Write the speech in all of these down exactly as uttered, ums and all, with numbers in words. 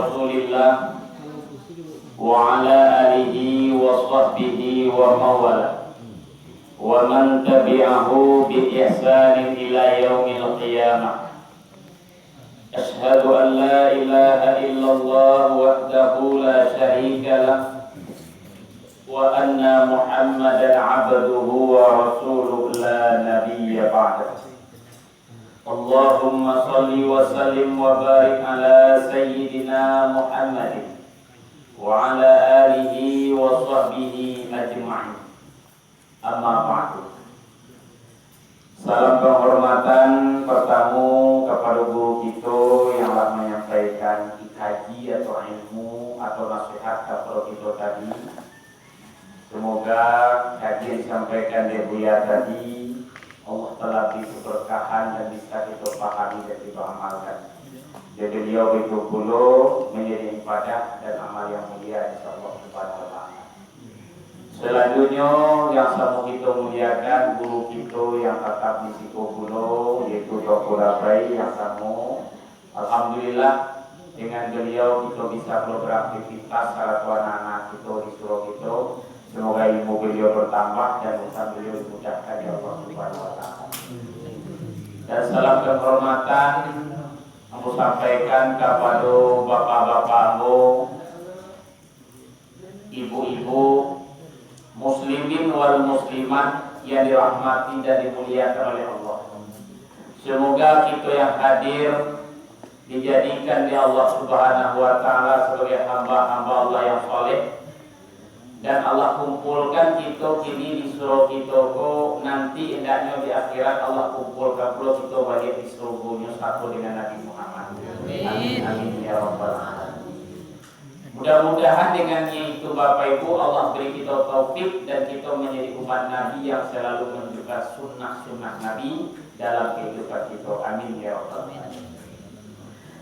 Rasulillah wa ala alihi wa sahbihi wa mawala wa man tabi'ahu bi ihsanin ila yaumil qiyamah. Asyhadu an la ilaha illallah wahdahu la syarika lah, wa anna Muhammadan abduhu wa rasuluh la nabiyya ba'dah. Allahumma salli wa sallim wa barik ala sayyidina Muhammadin wa ala alihi wa sahbihi ajma'in. Amma ba'du. Salam penghormatan pertamo kapado guru kito yang lah manyampaikan kaji atau ilmu atau nasihat kapado kito tadi. Semoga kaji yang disampaikan dek Buya tadi, Allah Taala beri keberkahan dan bisa kito pahami dan kito amalkan. Jadi beliau itu pulo menjadi ibadah dan amal yang mulia, insyaallah Subhanahu wa Taala. Selanjutnyo, yang samo kito muliakan, guru kito yang tatap di siko pulo, yaitu Tuanku Labai yang samo. Alhamdulillah, dengan beliau kito bisa pulo beraktivitas sarato anak-anak kito di surau kito. Semoga ilmu beliau bertambah dan urusan beliau dimudahkan, ya Allah Subhanahu wa Taala. Dan salam kehormatan ambo sampaikan kapado bapak-bapak ambo, ibu-ibu, muslimin wal muslimat yang dirahmati dan dimuliakan oleh Allah. Semoga kito yang hadir dijadikan dek Allah Subhanahu wa Taala sebagai hamba-hamba Allah yang saleh, dan Allah kumpulkan kito kini di surau kito ko, nanti hendaknyo di akhirat Allah kumpulkan pulo kito baliak di surgonyo sarato dengan Nabi Muhammad. Amin. Amin, amin, ya rabbal alamin. Mudah-mudahan dengan itu, Bapak Ibu, Allah beri kita taufik dan kita menjadi umat Nabi yang selalu menunjukkan sunnah-sunnah Nabi dalam kehidupan kita. Amin, ya rabbal alamin.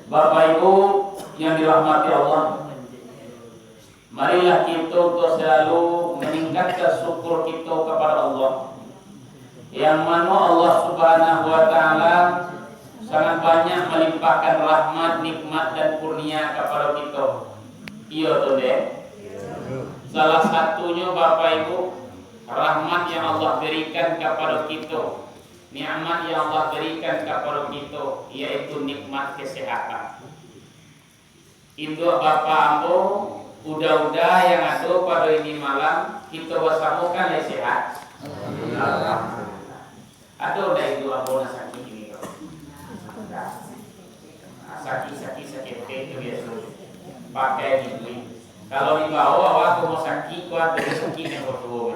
Bapak Ibu yang dirahmati Allah, marilah kita untuk selalu meningkatkan syukur kita kepada Allah, yang mano Allah Subhanahu wa Taala sangat banyak melimpahkan rahmat, nikmat, dan kurnia kepada kita. Iyo tu deh. Salah satunyo, Bapak Ibu, rahmat yang Allah berikan kepada kita, nikmat yang Allah berikan kepada kita, yaitu nikmat kesehatan. Induak bapak ambo, uda-uda yang ado pado ini malam, kito basamo kan lai sehat? Alhamdulillah. Ado ndak induak ambo nan sakik ini ko? Ndak. Ah, sakik, sakik, sakik, oke, itu biaso. Pakai ni duit. Kalau dibawa awak ke rumah sakit, kuat dari sakit yang bertuo.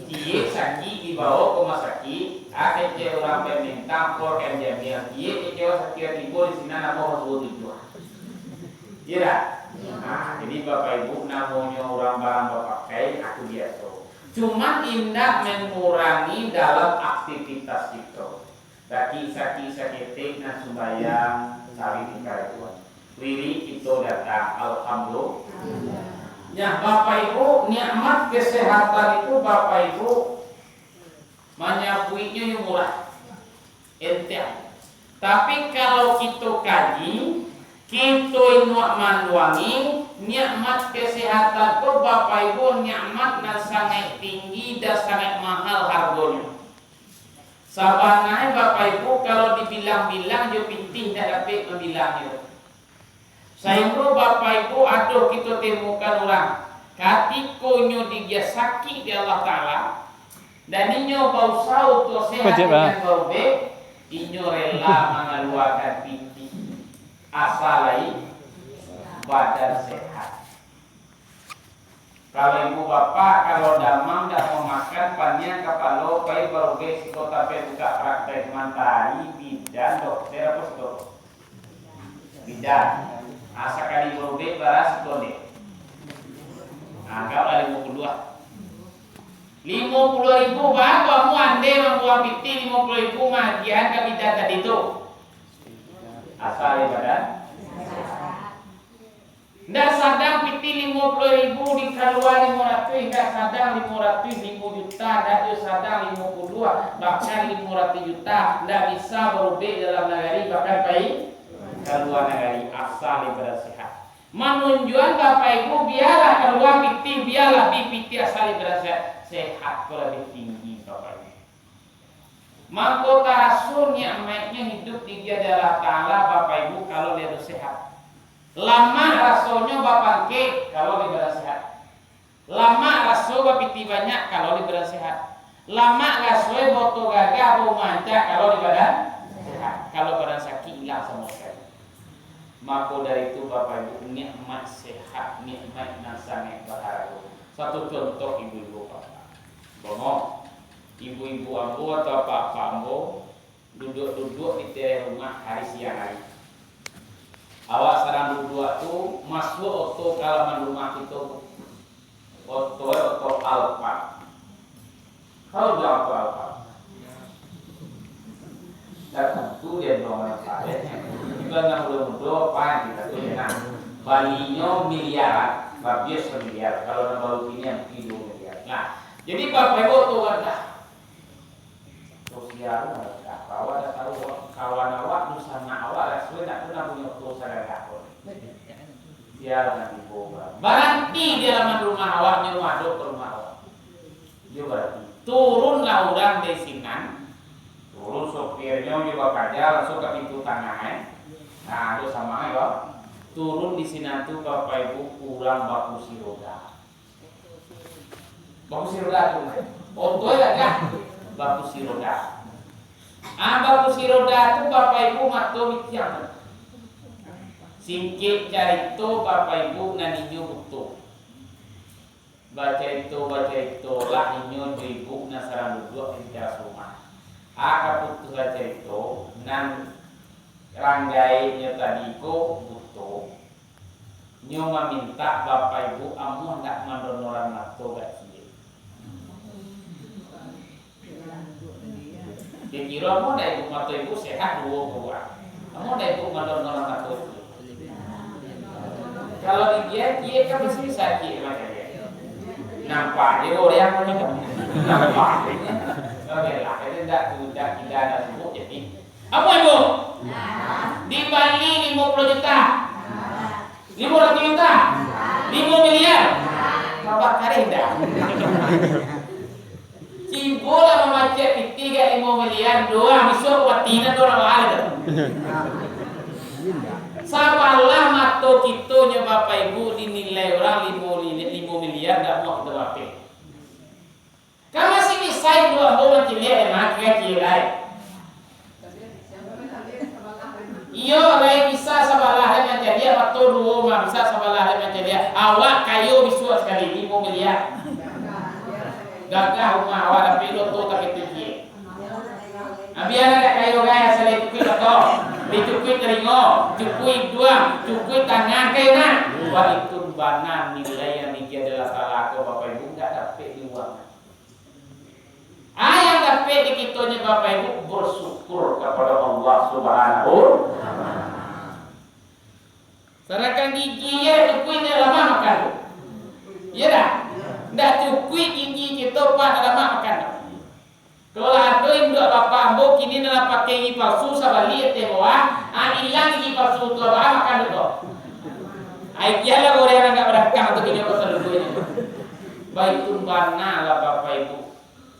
Ciek sakit dibawa ke rumah sakit, ah, kecek urang pemerintah, Polres Jambi. Ciek kecek awak sakit tibo di sinan, namo dua tujuh. Iya dak? Nah, jadi Bapak Ibu, namonyo urang barang bapakai, itu biaso. Cuman indak mengurangi dalam aktivitas kito. Sakik-sakik saketek nan sumbayang, cari tingkah itu. Wirid kito datang, alhamdulillah. Nah, Bapak Ibu, nikmat kesehatan itu, Bapak Ibu, manyabuiknyo yang murah. Enteng. Tapi kalau kito kaji, kito induak manduangi, nikmat kesehatan tu, Bapak Ibu, nikmat nan sangaik tinggi dan sangaik mahal hargonyo. Sabananyo, Bapak Ibu, kalau dibilang-bilang jo pitih, indak dapek mambilangnyo. Sahinggo Bapak Ibu ado kito temukan urang, katiko inyo digiah sakik dek Allah Taala, dan inyo bausaho untuak sehat dengan barubek, inyo rela mangaluakan pitih, asa lai badan sehat. Kalau ibu bapak, kalau damam dak mau makan, paniang kapalo, pai barubek siko, tapi buka praktek, mantari, bidan, dokter, apo siko? Bidan. Ah, sakali barubek bara siko deh. Ah, anggaplah limo puluah. Limo puluah ribu, baru kamu andai mambuang pitih limo puluah ribu, magiahan ka bidan tadi tu. Asal ibadah. Ndak sadang pitih limo puluah ribu dikalua limo ratuih, ndak sadang limo ratuih limo juta, ndak jo sadang limo puluah, bahkan limo ratuih juta, ndak bisa barubek dalam nagari, bahkan pai. kalua nagari, asa lai badan sehat. Manunjuan Bapak Ibu, bialah kalua pitih, bialah bi pitih, asa lai badan sehat. Sehat ko labiah tinggi, Bapak Ibu. Mangko taraso nikmaiknyo hiduik di Allah Ta'ala, Bapak Ibu, kalau lai ado sehat. Lamak rasonyo bapangkek, kalau lai badan sehat. Lamak raso bapitih banyak, kalau lai badan sehat. Lamak raso baoto gagah, baumah rancak, kalau lai badan sehat. Kalau badan sakik, ilang samo sakali. Mako dari itu, Bapak Ibu, nikmat sehat, nikmat nan sangaik baharago. Satu contoh, ibu-ibu, bapak. Bomo, ibu-ibu ambo atau apak-apak ambo, duduak-duduak di teras rumah hari siang hari. Awak sadang duduak tu, masuak oto ka halaman rumah kito tu. Oto, oto Alphard. Tahu ndak oto Alphard? Ndak tantu dia bilang Alphard, ya. Iban nan mudo-mudo, pan, kita tu, ya, nah. Balinyo miliaran, babias samiliar. Kalau nan baru kini, yang tigo miliar. Nah, jadi Bapak Ibu tu kan dah. Sosial, nah, awak dah tahu, kawan awak, dunsanak awak, rasoi ndak pernah punyo oto sagagah pun. Sial nan tibo urang. Baranti di halaman rumah awak, nyo madok ka rumah awak. Nyo baranti. Turunlah urang dari sinan. Turun sopirnyo, nyo bakaja, langsung ka pintu tangah, eh. Nah, ado samo, eh, ko. Turun di sinan tu, Bapak Ibu, urang bakusi roda. Bakusi roda tu. Oto gagah. Bakusi roda. Ah, bakusi roda tu, Bapak Ibu, mato bitiang. Singkek carito, Bapak Ibu, nan inyo buto. Bacarito-bacaritolah inyo jo ibu nan sadang duduak di teras rumah. Ah, kaputusan carito, nan ranggainyo tadi ko buto. Nyo mamintak Bapak Ibu, amuah ndak mandonoran mato gak ciek. Kiro-kiro amuah ndak ibu mato ibu sehat duo buah. Amuah ndak ibu mandonoran mato ciek. Kalau di dia, ciek kan masih bisa ciek macam dia. Nampak je orang yang mau nikah. Nampak je. Oke lah, itu ndak tu, ndak, tidak ada sibuk jadi. Apo ibu? Di Bali limo puluah juta. Limo ratuih juta. Limo miliar. Bapak kareh dah. Tibo lah mamacik pitih gak limo miliar doang, bisuak wati nan doang mahal tu. Sabalah mato kito nyo Bapak Ibu dinilai urang limo, limo miliar, ndak muah kito mapeh. Kan masih bisa ibu ambo mancaliak dek maki kaki lai. Iyo, lai bisa sabalah lai mancaliak, mato duo mah bisa sabalah lai mancaliak. Awak kayo bisuak sakali, limo miliar. Gagah rumah awak, tapi loto tapi tinggi. Biar agak kayo gaya, asal dicukuik loto, dicukuik talingo, cukuik iduang, cukuik tangan, kayo nah. Wah, itu bana nilai yang diagiah Allah Taala ko, Bapak Ibu, ndak dapek di uang. Ah, yang dapek di kitonyo Bapak Ibu bersyukur kepada Allah Subhanahu. Sedangkan gigi ye cukuik ndak lamak makan tu. Iya dah? Ndak cukuik gigi kito pak ndak lamak makan tu. Kalau lah ado induak bapak ambo kini nan lah pakai gigi palsu sabali ateh bawah, ah, ilang gigi palsu tu abah makan tu. Ai kialah urang nan ndak badakang tu kini pasal duduaknyo. Baitun bana lah Bapak Ibu.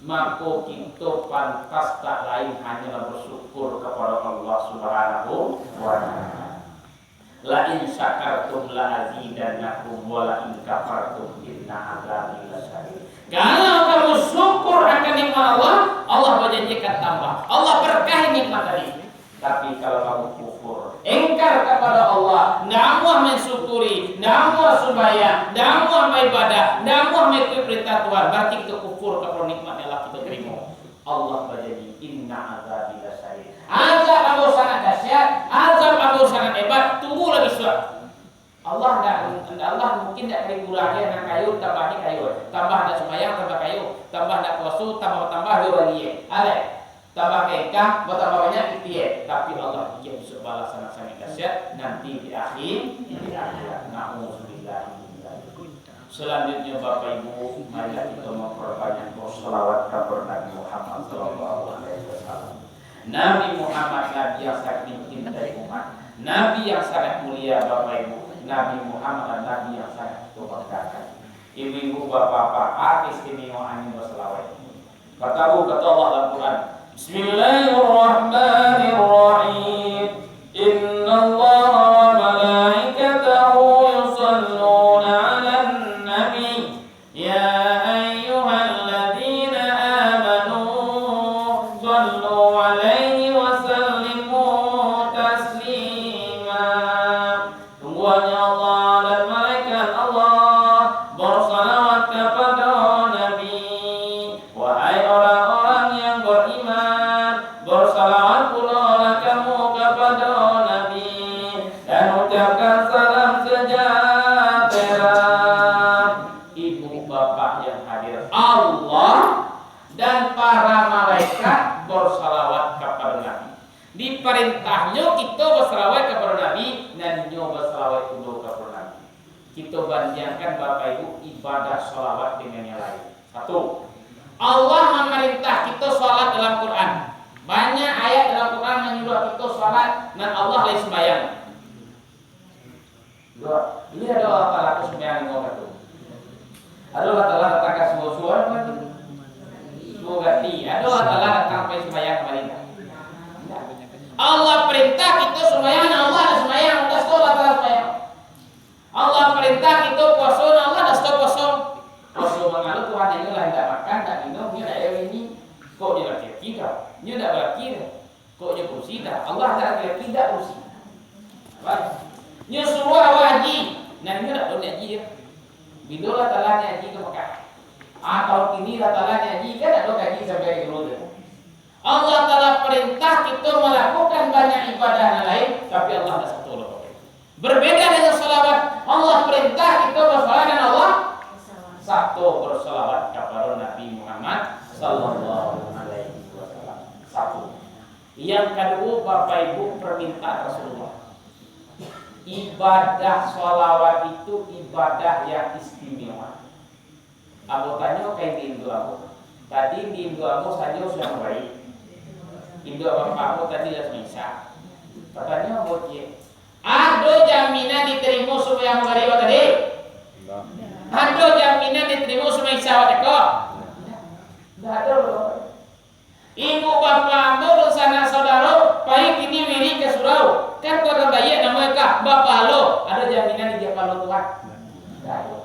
Mako, kito pantas tak lain hanyalah bersyukur kepada Allah Subhanahu wa Ta'ala. "La in syakartum la azidannakum, wa la in kafartum inna azabi lasyadid." Kalau kamu syukur akan nikmat Allah, Allah berjanji akan tambah. Allah berkahi nikmat tadi. Tapi kalau kamu kufur, ingkar kepada Allah, ndak amuah mansyukuri, ndak amuah sumbayang, ndak amuah baibadah, ndak amuah mengikuti perintah Tuhan, berarti kita kufur kepada nikmat yang lah kita terima. Allah berjanji, "Inna azabi lasyadid." Azab ambo sangat dahsyat, azab ambo sangat hebat, tunggulah bisuak. Allah ndak, Allah mungkin ndak dikurangi nan kayo, tambahnyo kayo. Tambah ndak sumbayang, tambah kayo. Tambah ndak puaso, tambah, tambah yo bali. Alai. Tambah ka ingkang, batambah banyak pitih, tapi Allah bagi bisuak balasan nan sangat dahsyat nanti di akhir, di akhirat. Na'udzubillah min dzalik. Selanjutnya, Bapak Ibu, marilah kita memperbanyak berselawat kepada Nabi Muhammad sallallahu alaihi wasallam. Nabi Muhammad, Nabi yang sangat dicintai umat. Nabi yang sangat mulia, Bapak Ibu, Nabi Muhammad adalah Nabi yang sangat kita banggakan. Ibu-ibu, bapak-bapak, apa keistimewaan bersalawat? Kata Allah, kata Allah dalam Quran, "Bismillahirrahmanirrahim. Innallaha wa malaikatahu yusalluna 'alan nabi. Ya ayyuhalladzina amanu sallu 'alaihi wa sallimu taslima." Sungguahnya Allah dan malaikat Allah bersalawat kepada Nabi. Wahai orang-orang yang beriman, bersalawat pulolah kamu kepada Nabi, dan ucapkan salam sejahtera. Ibu bapak yang hadir, Allah dan para malaikat bersalawat kepada Nabi. Diparintahnyo kito bersalawat kepada Nabi, nan inyo bersalawat pulo kepada Nabi. Kito bandiangkan, Bapak Ibu, ibadah salawat dengan yang lain. Satu, Allah mamarintah kito salat dalam Quran. Banyak ayat dalam Quran manyuruah kito salat, nan Allah lai sumbayang. Dua, ini ado Allah Taala tu sumbayang limo wakatu. Ado Allah Taala datang ka suo-suo, apa tu? Suo gati. Ado Allah Taala datang pai sumbayang kamari, indak? Indak. Allah parintah kito sumbayang, Allah nak sumbayang, Allah suruah Allah Taala sumbayang. Allah parintah kito puaso, Allah dak suko puaso. Puaso mangalo Tuhan inyo lah indak makan, indak minum, inyo dak iri. Kok inyo laki-laki kah? Inyo dak balaki doh. Kok inyo kursi dah? Allah dak laki-laki, dak kursi. Apa? Inyo suruah awak haji, nan inyo dak boleh haji yo. Bilo lah Taala nyo haji ka Mekah? Ah, tahun kini lah Taala nyo haji, kan ado haji sampai ka dulu tu. Allah Taala parintah kito malakukan banyak ibadah nan lain, tapi Allah dak sato lo pakai. Berbeda dengan salawat, Allah parintah kito bersalawat dan Allah sato bersalawat kepada Nabi Muhammad sallallahu alaihi wasallam. Satu. Yang kedua, Bapak Ibu, permintaan Rasulullah. Ibadah salawat itu ibadah yang istimewa. Ambo tanyo ka indik induak ambo. Tadi indik induak ambo sanjo sudah mambari. Induak bapak ambo tadi lah sumbayang Isya. Batanyo ambo ciek, "Ado jaminan ditarimo sumbayang Maghrib awak tadi? Ado jaminan ditarimo sumbayang Isya awak tadi ko?" Indak ado. Ibu bapak ambo, dunsanak saudaro, pai kini wirid ka surau. Kan kaluarga baiak namonyo ka, bapahalo. Ado jaminan dijadian pahalo Tuhan? Indak ado.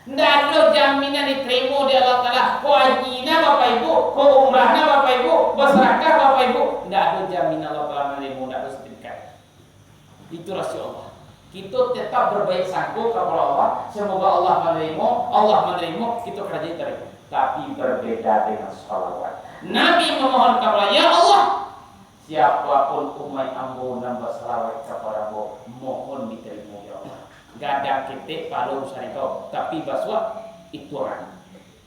Indak ado jaminan ditarimo dek Allah Taala. Ko haji nah Bapak Ibu, ko umrah nah Bapak Ibu, basadakah Bapak Ibu, indak ado jaminan Allah Taala manarimo, indak ado sertifikat. Itu rasio Allah. Kito tetap berbaik sangko kepada Allah, semoga Allah manarimo, Allah manarimo, kito karajoan tarimo. Tapi berbeda dengan salawat. Nabi memohon kepada Allah, "Ya Allah, siapapun umaik ambo nan basalawat kepada ambo, mohon ditarimo, ya Allah." Gadang ketek pahalo urusan itu, tapi basuak itu orang.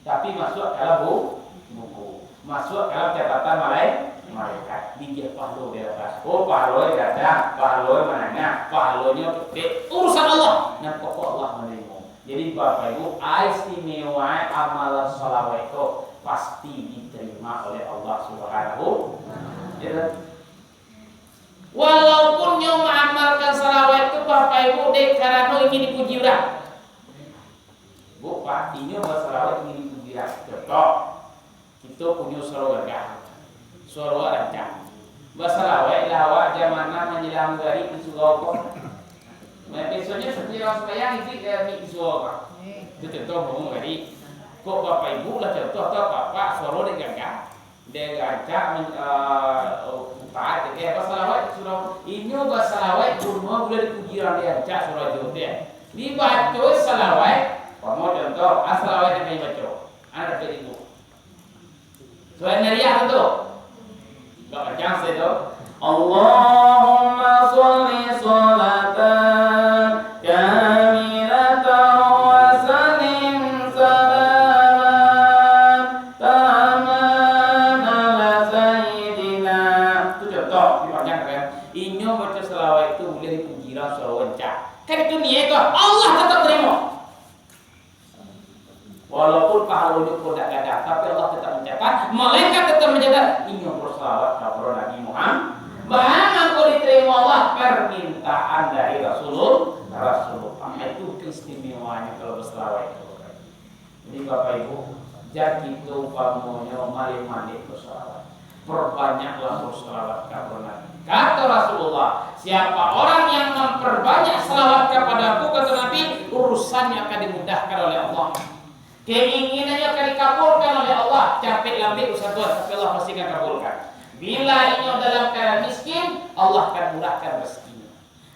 Tapi masuak ka dalam bu-, buku. Masuak ka dalam catatan malai-, malaikat. Dijadian pahalo di atas. Oh, pahalo gadang, pahalo manangah, pahalonyo ketek. Urusan Allah. Nan pokok Allah manarimo. Jadi, Bapak Ibu, istimewa amalan salawat itu pasti diterima oleh Allah Subhanahu. Ya, kan? Walaupun nyo maamalkan salawat itu, Bapak Ibu, dek karano ingin dipuji urang. Bu, Pak, inyo basalawat ingin dipuji urang. Contoh, kito punyo suaro gagah, suaro rancak. Basalawat lah awak jamaah manjelang maghrib di surau ko. Nah, biasonyo satiok sumbayang, isi, eh, mik di surau ko. Itu contoh, bangun maghrib. Kok Bapak Ibu lah contoh, atau Bapak suaro dek gagah. Dek rancak men-, eh, utak, dek basalawat surau. Inyo basalawat bunuah buliah dipuji urang dek rancak surau jo tu, ya. Dibaco salawat, pamo contoh, ah, salawat nan kami baco. Ado dapek ibu. Salawat nariah tu. Agak panjang sajo tu. Allahumma shalli shalatan kamilatan wa sallim salaman taman ala sayyidina. Tu contoh, dipanjang kan. Inyo baco salawat itu buliah dipuji urang suaro rancak. Kan itu niat tu, Allah tatap tarimo. Walaupun pahalonyo ko dak gadang, tapi Allah tetap mancatat, malaikat tetap mancatat, inyo basalawat kapado Nabi Muhammad. Baa mangko ditarimo Allah? dari Rasulul-, Rasulullah. Itu keistimewaannyo kalau berselawat itu. Jadi, Bapak Ibu, jan kito umpamonyo maleh-maleh berselawat. Perbanyaklah berselawat kepada Nabi. Kata Rasulullah, "Siapa orang yang memperbanyak selawat kepada Aku," kata Nabi, "urusannyo akan dimudahkan oleh Allah. Keinginannyo akan dikabulkan oleh Allah." Capek lambek usaha tu, tapi Allah pasti akan kabulkan. Bila inyo dalam keadaan miskin, Allah akan murahkan rezekinya.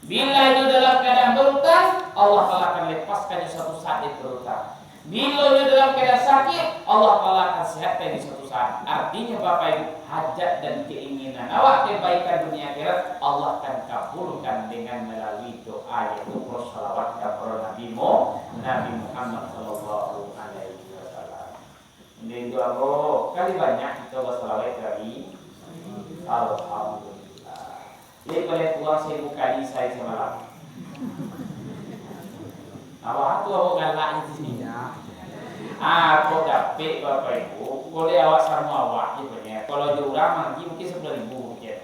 Bila inyo dalam keadaan berutang, Allah Taala akan lepaskan inyo suatu saat dari berutang. Bila inyo dalam keadaan sakit, Allah Taala akan sehatkan inyo suatu saat. Artinya, Bapak Ibu, hajat dan keinginan awak, kebaikan dunia akhirat, Allah akan kabulkan dengan melalui doa, yaitu bersalawat kepada Nabi Mu-, Nabi Muhammad sallallahu alaihi wasallam. Indu-indu ambo, kali banyak kito basalawat ka Nabi? Alhamdulillah. Jadi, paling kurang saribu kali sahari samalam. Awak tu awak galak di sini. Ah, kok dapek, Bapak Ibu, kok dek awak samo awak je banyak. Kalau jo urang mangaji mungkin sapuluah ribu mungkin.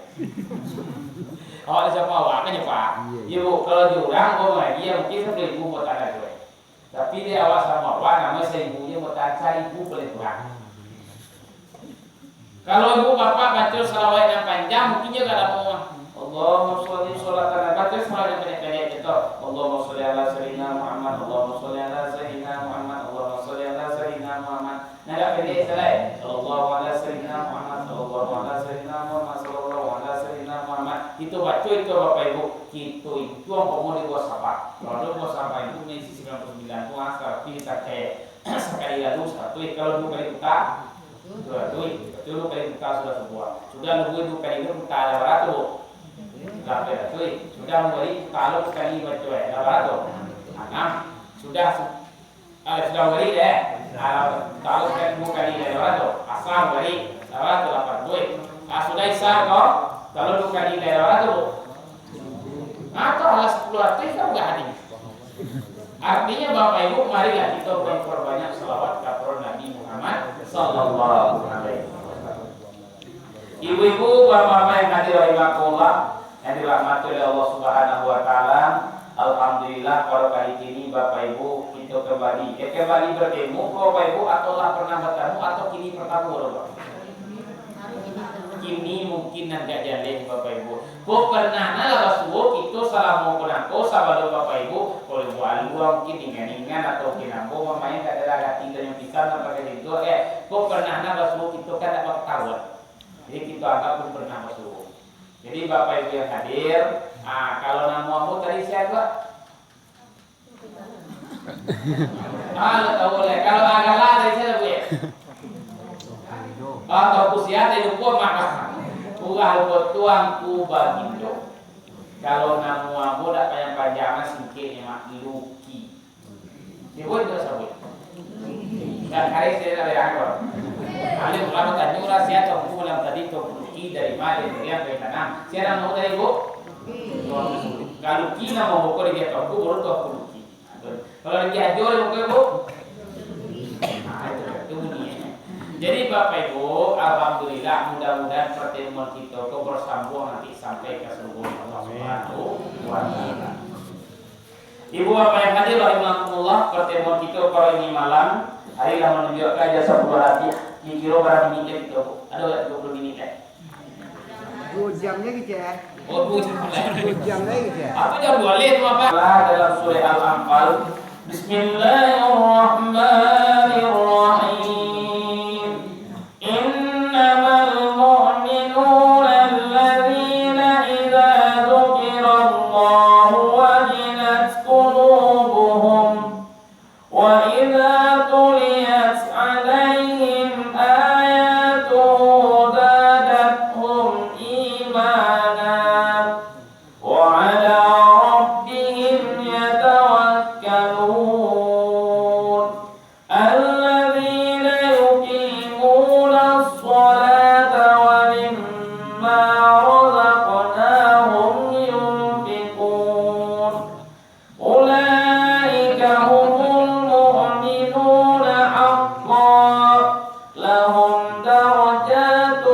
Awak samo awak kan, ya, Pak? Iya, iya. Iya, Bu, kalau jo urang, kok mangaji, ya, mungkin sapuluah ribu buat anak gue. Tapi dek awak samo awak, namo saribu je, mutar saribu paling kurang. Kalau ibu bapak baco salawat nan panjang, mungkin je agak lamo mah. Allahumma sholli sholatan, baco salawat nan pendek-pendek je tu. Allahumma sholli ala sayyidina Muhammad, Allahumma sholli ala sayyidina Muhammad, Allahumma sholli ala sayyidina Muhammad. Nah, agak pendek sajo lai. Sallallahu ala sayyidina Muhammad, sallallahu ala sayyidina Muhammad, sallallahu ala sayyidina Muhammad. Kito baco itu, Bapak Ibu. Kito itu umpamo di buah sabak. Kalau ado buah sabak itu, isi sambilan puluah sambilan tu, ah, tapi dipakai sakali lalu saratuih. Kalau duo kali puta, duo ratuih. Batua, duo kali puta sudah sabuah. Sudah lalu duo kali itu puta, lapan ratuih. Lapan ratuih. Sudah duo kali puta, lalu kali baco, eh, lapan ratuih. Anam. Sudah su-, Ah, sudah bari deh. Ah, tahu kan, duo kali dari lapan ratuih. Asal bari, lapan ratuih, lapan ratuih. Ah, sudah Isya ko, kalau duo kali dari lapan ratuih. Atau alah sapuluah ratuih, kan nggak hadis. Artinya, Bapak Ibu, marilah kita memperbanyak salawat kepada Nabi Muhammad sallallahu alaihi wasallam. Ibu-ibu, bapak-bapak yang hadir rahimakumullah, yang dirahmati oleh Allah Subhanahu wa Ta'ala, alhamdulillah, pada kali kini, Bapak Ibu, kita kembali. Ya, kembali bertemu, Bapak Ibu, atau lah pernah bertemu, atau kini bertemu, Bapak? Kini mungkin agak jaleh, Bapak Ibu. Kok pernah nah lah basuo kita salamo ko nangko, sabalum Bapak Ibu, kalau Ibu Alua mungkin ingan-ingan, atau mungkin ambo mamain dak ado lah gati dan yang pisang, sampai ke situ, eh, kok pernah nah basuo kita kan dak baketahuan. Jadi, kita anggap pun pernah basuo. Jadi, Bapak Ibu yang hadir, ah, kalau namo ambo tadi sia tu? Ah, lo tahu lah. Kalau Agala tadi sia tu, ya? Ah, Tuanku sia tadi lupo, mak. Urang lupo, Tuanku Bagindo. Kalau namo ambo dak panjang-panjang, singkeknyo, mak, Luki. Sabuik tu, sabuik. Dah hari saya dah bayar kau. Alif ulama tanyo lah, sia Tuanku malam tadi, Tuanku Luki dari ma, dari Meriang, dari Tanang. Sia namo tadi, Bu? Kalau Luki namo buku di dia Tuanku, baru Tuanku Luki. Kalau lagi ajo, buku, Bu? Nah, itu, itu bunyi. Jadi, Bapak Ibu, alhamdulillah, mudah-mudahan pertemuan kita ko bersambung nanti sampai ke surga Allah Subhanahu wa Ta'ala. Ibu bapak yang hadir rahimakumullah, pertemuan kita pada ini malam, hari lah menunjukkan jasa buah hati. Kira-kira berapa minit kita, Bu? Ada tak dua puluh minit, eh? Dua jam lagi, Cek. Oh, dua jam lagi. Dua jam lagi, Cek. Apa jam dua leh tu, apa? Dalam surah Al-Anfal, Bismillahirrahmanirrahim. إنما المؤمنون الذين إذا ذكر الله وجلت قلوبهم وإذا تليت عليهم آياته زادتهم إيمانا وعلى ربهم يتوكلون. الذين يقيمون الصلاة ومما رزقناهم ينفقون. أولئك هم المؤمنون حقا. لهم درجات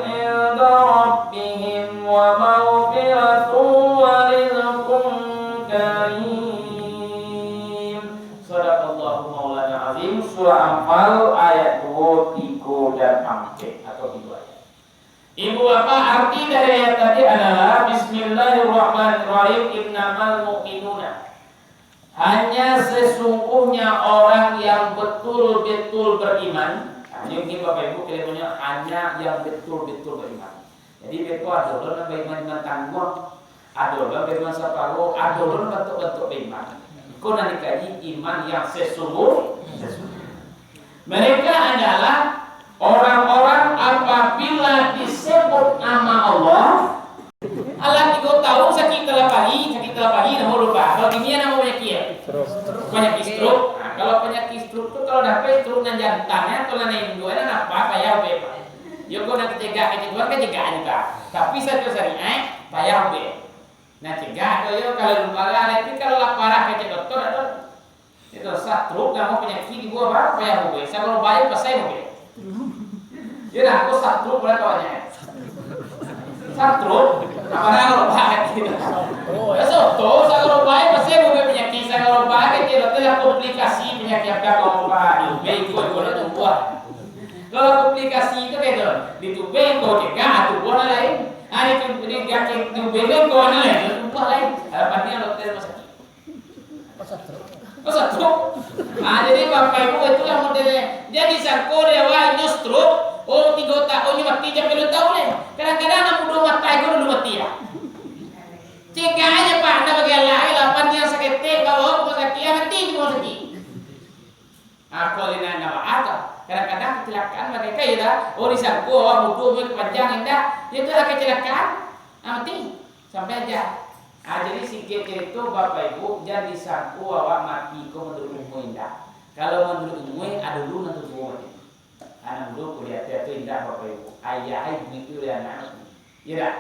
عند ربهم ومغفرة ورزق Anfal ayat duo, tigo, dan ampek atau tigo ayat. Ibu bapak, arti dari ayat tadi adalah, "Bismillahirrahmanirrahim, innamal mu'minuna." Hanya sesungguhnya orang yang betul-betul beriman. Nah, ini mungkin Bapak Ibu kalimatnyo, hanya yang betul-betul beriman. Jadi, beko ado lo nan baiman-iman tangguang, ado lo baiman saparo, ado lo bantuak-bantuak baiman. Iko nan dikaji iman yang sesungguh, sesungguh. Mereka adalah orang-orang apabila disebut nama Allah, alah tigo tahun sakik talapahi, sakik talapahi, namo lupa. Kalau kini namo panyakik, ya? Panyakik stroke. Nah, kalau panyakik stroke tu, kalau dapek stroke nan jantan, ya, atau nan induak, nan apa, payah be. Yo, kok nak kecegak, kecegak, kan cegak juga. Tapi sajo syariat, payah be. Nah, cegak tu yo, kalau lumba lah, tapi kalau lah parah kecek dokter, ado. Itu stroke namo panyakik di buah baru, payah be. Sagalo bae pasai be. Yo dah, aku stroke pernah kawannya. Stroke, apa dah kalau bahas gitu. Ya, so, tu, sagalo bae pasai be panyakik, sagalo bae kecek dokter lah komplikasi panyakik apa kalau bahas. Be, ikut, ikut, ikut, buah. Kalau komplikasi itu kayak itu, di tubeng kau cegah, tubuh nan lain. Ah, di tu-, di kaki tubeng kau nan lain, tubuh lain. Harapannya dokter rumah sakit. Pasal tu. Ah, jadi Bapak Ibu, itulah modelnya. Jadi sangko dia wah inyo stroke, oh tigo tahun inyo mati, sampai dua tahun leh. Kadang-kadang anak muda mati, kau dulu mati ya. Cegah aja Pak, anda bagi Allah, lapan yang sakit, bawa ke rumah sakit, ya mati di rumah sakit. Ah, kok lina nak baat tu? Kadang-kadang kecelakaan mereka ya dah. Oh, disangko awak mudo punya kepanjang indak. Ya tu lah kecelakaan. Ah, mati. Sampai aja. Ah, jadi singkek cerita Bapak Ibu, jan disangko awak mati ko menurut umur indak. Kalau menurut umur, ada dulu nanti tua mati. Anak mudo kuliah tu indak Bapak Ibu. Ayah ai duit tu oleh anak. Iya dak?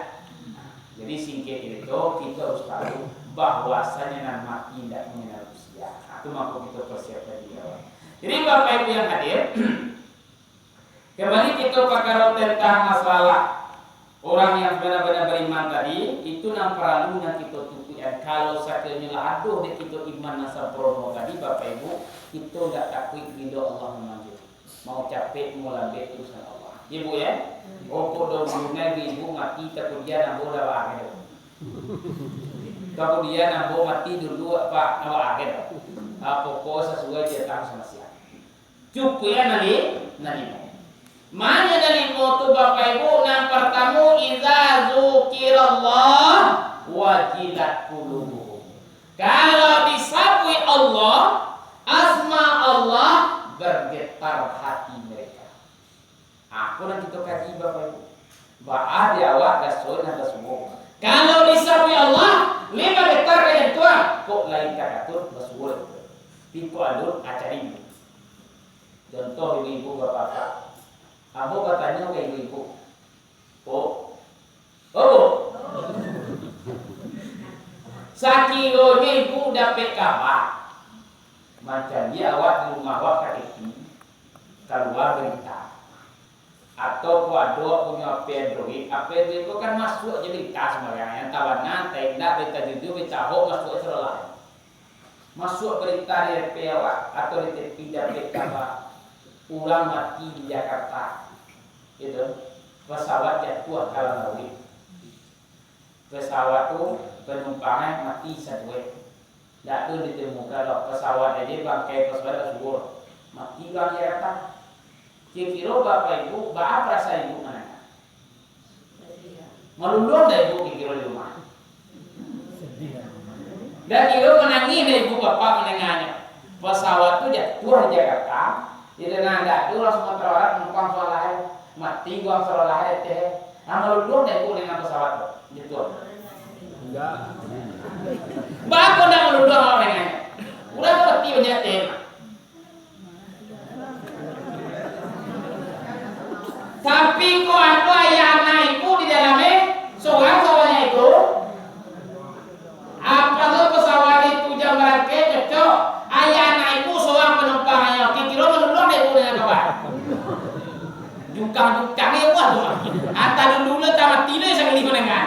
Jadi singkek cerita, kita harus tahu bahwasanya nan mati indak mengenal usia. Nah, itu mangko kita persiapkan diri awal. Jadi Bapak Ibu yang hadir, kembali kita pakaro tentang masalah orang yang benar-benar beriman tadi, itu nan paralu nan kita tukuikan. Kalau sakiranya lah adoh dek kita iman nan sempurna tadi, Bapak Ibu, kita ndak takuik bila Allah memanggil. Mau capek, mau lambek, urusan Allah. Iya, Bu, ya? Pokok dong gunai ibu mati, takudian ambo dah bahagia tu. Takudian ambo mati dulu, Pak, dah bahagia tu. Ah, pokok sesuai jatah sama siap. Cukup ya, nali, nali. Mana nali mau tu, Bapak Ibu? Yang pertama, iza zukirallah wajilat qulubuhum. Kalau disabuik Allah, asma Allah, bergetar hati mereka. Aku nan kita kaji, Bapak Ibu. Baa di awak gasoi nan basuo. Kalau disabuik Allah, lima getar ka jantuang, kok lain takatun basuo itu. Piko alun acari. Contoh ibu-ibu bapak-bapak. Ambo batanyo ka ibu-ibu. Kok Oh, Bu. Sakironyo ibu dapek kaba, macam di awak di rumah awak kadeti, kalua barita. Atau kok ado punyo H P Android, H P Android ko kan masuak je barita sambarang, nan tabana, nan indak, barita jujua, barita hoax, masuak sadolah. Masuak barita di H P awak, atau di T V dapek kaba, urang mati di Jakarta. Gitu. Pesawat jatuah ka dalam lauik. Pesawat tu, penumpangnya mati saduo. Dak tu ditemukan lo, pesawat aja bangkai pesawat dah suwur. Mati urang Jakarta. Kiro-kiro Bapak Ibu, baa perasaan Ibu manangah? Maluluang dah Ibu kiro-kiro di rumah? Dah kiro manangih dah Ibu Bapak manangahnyo. Pesawat tu jatuah di Jakarta, jadi nah dak tu urang Sumatera Barat numpang sadolah, mati urang sadolah teh. Nah, maluluang dah Ibu manangah pesawat tu jatuah? Indak. Baa kok ndak maluluang awak manangahnyo? Urang mati banyak teh. Tapi kok ado ayah anak ibu di dalam, eh, sorang sabanyak itu? Apa tu pesawat itu jam barangkai cocok, ayah anak ibu sorang panumpangannyo, kiro-kiro maluluang dek ibu dengan kawan? Jukang-jukang ibu tu. Anta dulu lo, anta mati lo sakali mandanga.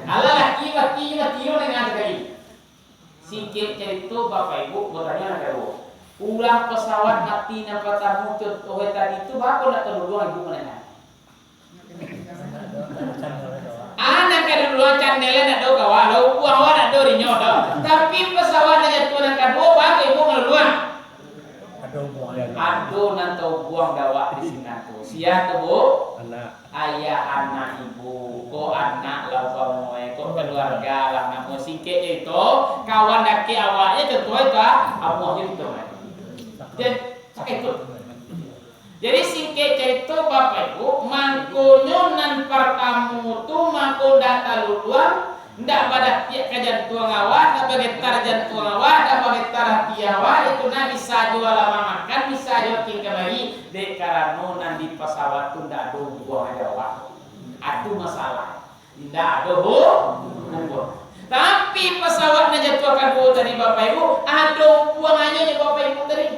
Alah, laki mati, mati lo mandanga sakali. Singkek carito, Bapak Ibu, batanyo nan kaduo. Urang pesawat mati nan partamo contoh tadi tu, baa kok ndak taluluang ibu malengah? Anak ka duluan candela ndak do kawa, lah ubuang awak ndak do rinyo do. Tapi pesawat nan jatuah nan kaduo, baa kok ibu maluluang? Ado nan taubuang dek awak di sinan tu. Sia tu, Bu? Anak. Ayah anak ibu, ko anak lah umpamo e, ko keluarga lah namo. Singkek carito, kawan dakek awak je contoh e tu, ah, amuah je kito e. Jadi, sakik tu. Jadi, singkek carito, Bapak Ibu, mangkonyo nan partamo tu, mangko ndak taluluang, ndak badatiak ka jantuang awak, ndak bagetar jantuang awak, ndak bagetar ati awak, itu nah bisa juo lah mamakan, bisa juo tingga lagi, dek karano nan di pasawat tu ndak ado hubuangan jo awak. Atu masalah. Indak ado hu-, hubuang. Tapi, pasawat nan jatuah kaduo tadi, Bapak Ibu, ado hubuangannyo jo Bapak Ibu tadi.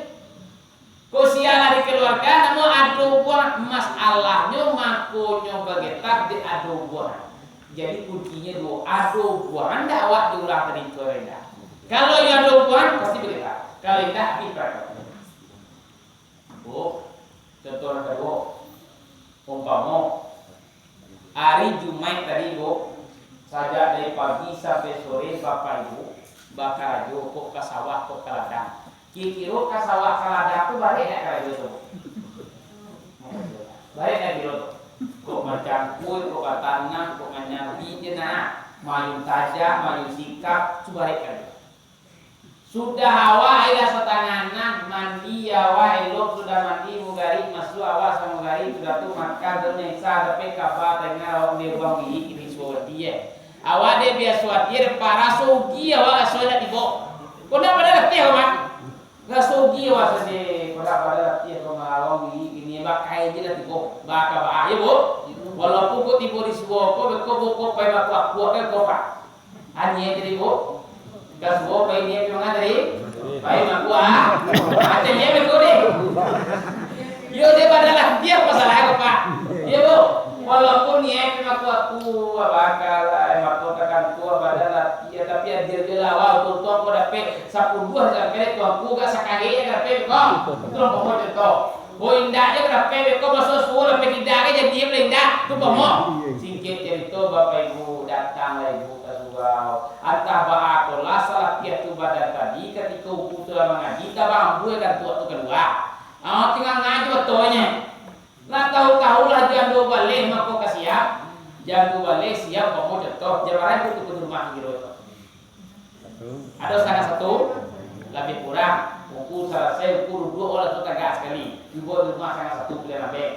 Ko sia lah dikaluarkan, namo ado hubuang, masalahnyo, mangkonyo bagetar dek ado hubuang. Jadi, kuncinyo duo, ado hubuang, ndak awak jo urang tadi tu, indak. Kalau iyo ado hubuang, pasti bagetar. Kalau indak, pi parakah. Bu, contoh nan kaduo. Umpamo, ari Jumaik tadi, Bu, sajak dari pagi sampai sore, Bapak Ibu bakarajo, kok ka sawah, kok ka ladang. Kiro-kiro ka sawah, ka ladang tu barek ndak karajo tu, Bu? Barek ndak kiro tu? Kok mancangkul, kok batanam, kok manyabik je nah, mayun tajak, mayun sikap, tu barek karajo. Sudah awak aia lah satangah anam, mandi awak elok, sudah mandi mugarik, masuak awak samugarik, sudah tu makan, sudah nyo isya, dapek kaba tangah awak dek urang wirik kini suo ati e. Awak dek biaso ati e, dek paraso ugi awak raso ndak tibo. Kok ndak pada letih awak, Mak? Raso ugi awak sadeh, kok ndak pada letih awak, Mak, urang wirik kini, bakai je lah tibo. Baka baa, yo, Bu? Walaupun kok tibo di suo ko, beko boko pai bakuak-kuak, kan, ko, Pak? Anie tadi, Bu. Ka suo pai nie pi manga tadi? Pai mangkuak. Macam nie beko deh. Yo, dek badan lah, dia masalah ko, Pak. Iyo, Bu. Walaupun nie pi mangkuak-kuak, bakal lah, mako takan kuat badan lah, iyo, tapi adil je lah, wah, untuang ko dapek sapuluah jam kali, tuangku gak sakali je dapek, kok. Itu lah pokok contoh. Oh, indak je dapek, beko masuak suo dapek tidak je, jadi je lah indak. Tu pokok. Singkek carito, Bapak Ibu, datanglah ibu ka surau. Antah baa ko lah, salah piah tu badan tadi, katiko umpu tu lah mangaji, tabang ambuih kantuak tu kalua. Ah, tingga ngaji batonyo. Lah tahu-tahulah jam duo baleh mako ka siap. Jam duo baleh siap, mako contoh, jam bara tu turun rumah kiro tu? Ado satangah satu, labiah kurang. Umpu salasai, umpu duduak, oh, lah tu tagak sakali. Tibo di rumah satangah satu pilihan abek.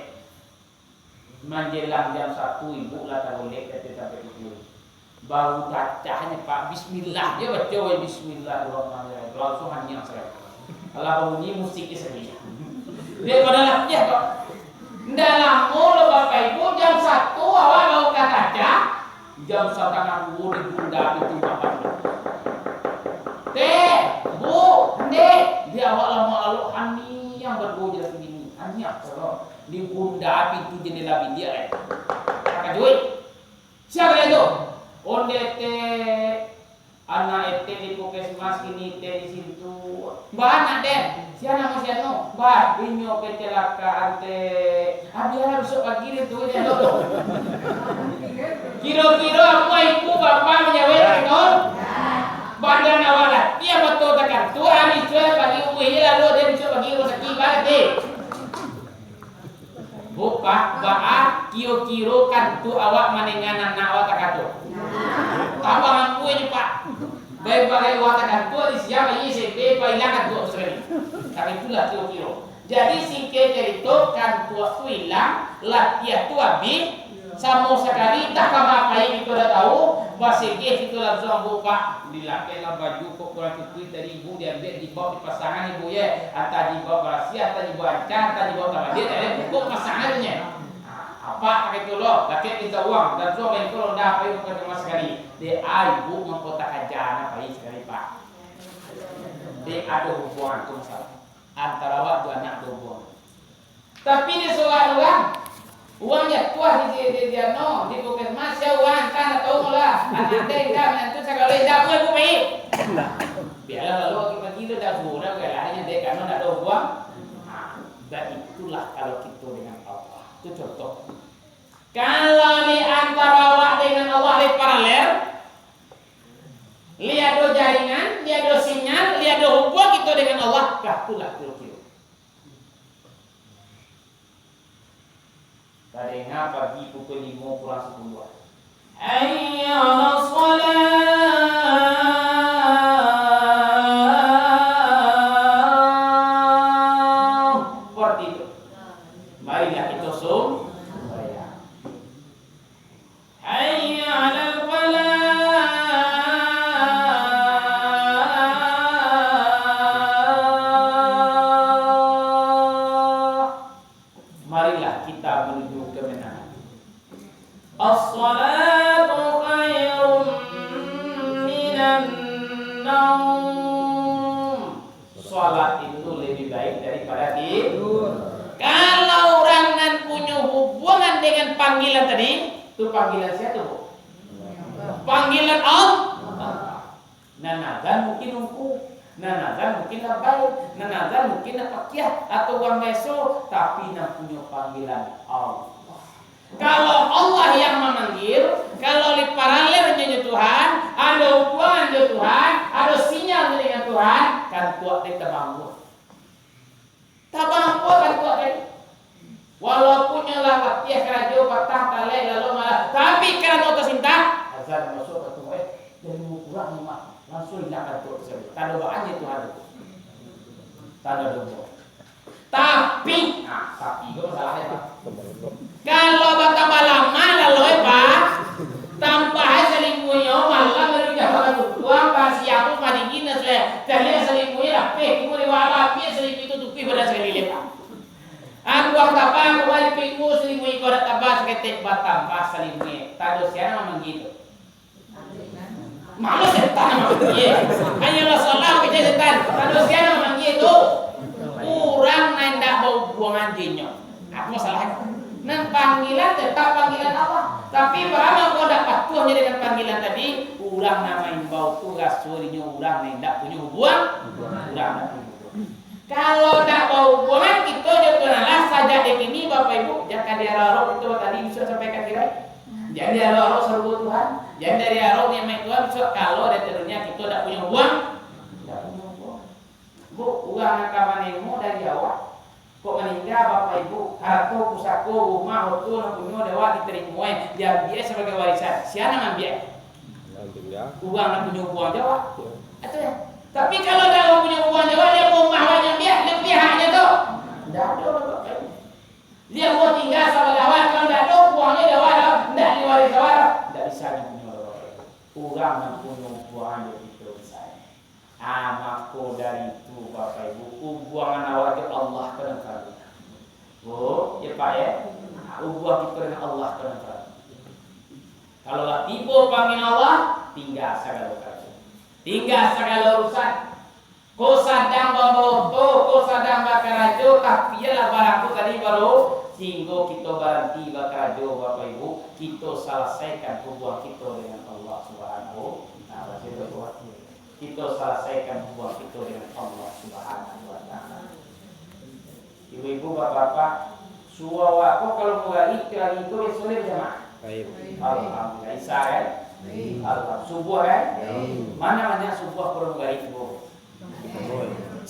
Manjelang jam satu, ibu lah tagolek dari tampek tidur. Baru cacahnyo, Pak, bismillah, dia baco, "Bismillahirrahmanirrahim." Langsung haniang sajo. Alah, babunyi musik di sini. Dia pada lah, ya, Pak. Ndak lamo lo, Bapak Ibu, jam satu awak baru ka cacah, jam satangah duo digunda pintu rumah. "Tek, Bu, Ndek, di awak lamo lalok, haniang baduo jo laki bini, haniang sajo." Digunda pintu jendela biliak, eh. Takajuik. Sia tu? Onde Tek, anak Etek di puskesmas, kini Etek di situ. Baa nak, Dek? Sia namo sia tu? Bah, inyo kecelakaan, Tek. Ah, bialah, bisuak pagi deh tu, Dek, lo tu. Kiro-kiro apo ibu bapak manjawek ko? Badan awak lah, iyo batua takantuak, ari suai pagi ubuih je lalu, Dek, bisuak pagi rumah sakik, baa, Dek? Bupah, baa, kiro-kiro kantuak awak mandanga anak awak takatuak? Tambah ampuih je, Pak. Baik-baik awak takatuak, di siang lagi S M P, Pak, ilang kantuak tu sakali. Tapi itulah kiro-kiro. Jadi, singkek carito, kantuak tu ilang, latiah tu abih, samo sakali, antah kama pai kito ndak tahu, basegeh kito langsuang, Bupah. Dilakeklah baju, kok kurang cukuik tadi, Ibu, diambiak jilbab, dipasangan, Ibu, ye. Antah jilbab barasiah, antah jilbab ancang, antah jilbab tabaliak, dari pokok pasangan tu, nye. Apak pakai tu lo, lakek minta uang, dan suang main kolong dah, pai bukan sama sakali. Dek ai, Ibu, mangko takaja, nak pai sakali, Pak. Dek ado hubuangan tu masalah. Antara awak jo anak ado hubuangan. Tapi di surau urang, urang jatuah di, di, di, di anu, di puskesmas, sia urang, kan, ndak tahu lah. Anak anda indak, minantu sagalo indak, buliah, Bu, pai. Bialah, lalu pagi-pagi tu dah surau, bialah, inyo dek, kan, ndak Lah, kalau kito dengan Allah. Itu contoh. Kalau di antara awak dengan Allah lai paralel, lai ado jaringan, lai ado sinyal, lai ado hubuang kito dengan Allah, kah tu lah kiro-kiro. Tadanga pagi pukul limo kurang sapuluah. Hayya 'alas shalah. Seperti itu. Marilah kita sum-, sembahyang. Hayya 'alal falah. Marilah kita menuju kemenangan. As-salatu khairum minan naum. Salat itu lebih baik daripada tidur. Kalau urang nan punyo hubungan dengan panggilan tadi, tu panggilan sia tu, Bu? Panggilan Allah. Nan azan mungkin ungku, nan azan mungkin labai, nan azan mungkin nan pakiah atau urang biaso, tapi nan punyo panggilan Allah. Kalau Allah yang memanggil, kalau lai paralel jo Tuhan, ado hubungan jo Tuhan, ado sinyal dengan Tuhan, kantuak tadi tabangkua. Tabangkua kantuak tadi. Walaupun nyo lah latiah karajo, patang, talek, lalu malah, tapi karano tasintak, azan masuak ka tubuah, eh, dari kurang ni mah, langsuang indak kantuak tu sajo. Tando baa nyo Tuhan tu. Tando dobo. Tapi, nah, tapi ko masalah e, Pak. Kalau batambah lamo laloi, Pak, tambah ai salimbuanyo, malam lalu jalan tu, pulang, Pak, siang tu madingin, nah, sudah. Caliak salimbuanyo, lapeh, tibo di bawah, lapeh salimbuanyo tu, tutupi badan sakali lai, Pak. Angku ang tabang, kembali pinggu, salimbuanyo ko dak tabang, saketek batambah salimbuanyo. Tando sia nan mamanggia tu. Malu setan manggie. Hanyalah salah kecek setan. Tando sia nan manggie tu. Urang nan indak bahubuangan jo inyo. Apo masalahnyo? Nan panggilan tetap panggilan Allah. Tapi baramo kau indak patuah jo dengan panggilan tadi, urang nan maimbau tu raso dek inyo urang nan indak punyo hubuang, urang indak punyo hubuang. Kalau ndak bahubuangan kito jo Tuhan Allah sajak dari kini, Bapak Ibu, jan ka diarok-arok kito tadi bisuak sampai ka akhirat. Jan diarok-arok sarugo Tuhan, jan diarok nikmat Tuhan bisuak kalau dari dunia kito ndak punyo hubuang, ndak punyo hubuang. Bu, urang nan ka manemo dari awak, kok maningga Bapak Ibu, harato pusako, rumah, oto nan punyo dek awak ditarimo, eh, diambiak sabagai warisan. Sia nan ambiak? Nan tingga. Urang nan punyo hubuang jo awak. Yo. Itu ya. Tapi kalau dak punyo hubuang jo awak, sia rumah awak nan ambiak, nan pihaknyo tu? Ndak ado, Bapak Ibu. Sia rumah tingga sabalah awak, kalau ndak ado hubuangnyo jo awak, ndak diwarisi awak, ndak bisa nyo punyo, Bapak Ibu. Urang nan punyo hubuang jo kito bisa. Ah, mako dari itu, Bapak Ibu, hubuangan awak jo Allah ko nan paralu. Oh, ya, Pak, ya? Ah, hubuang kito dengan Allah ko nan paralu. Kalau lah tibo panggilan Allah, tingga sagalo karajo. Tingga sagalo urusan. Ko sadang bambaoto, ko sadang bakarajo, tapi lah barangkek tadi baru, sehinggo kito baranti bakarajo, Bapak Ibu, kito salasaikan hubuang kito dengan Allah Subhanahu wa Taala. Kito salasaikan hubuang kito dengan Allah Subhanahu wa Taala. Ibu-ibu, bapak-bapak, suah awak ko kalau mugari, pagi ko biaso lai bajamaah? Baik. Alhamdulillah. Isya kan? Baik. Alhamdulillah. Subuh kan? Baik. Mana banyak subuh kalau mugari, Ibu? Samo.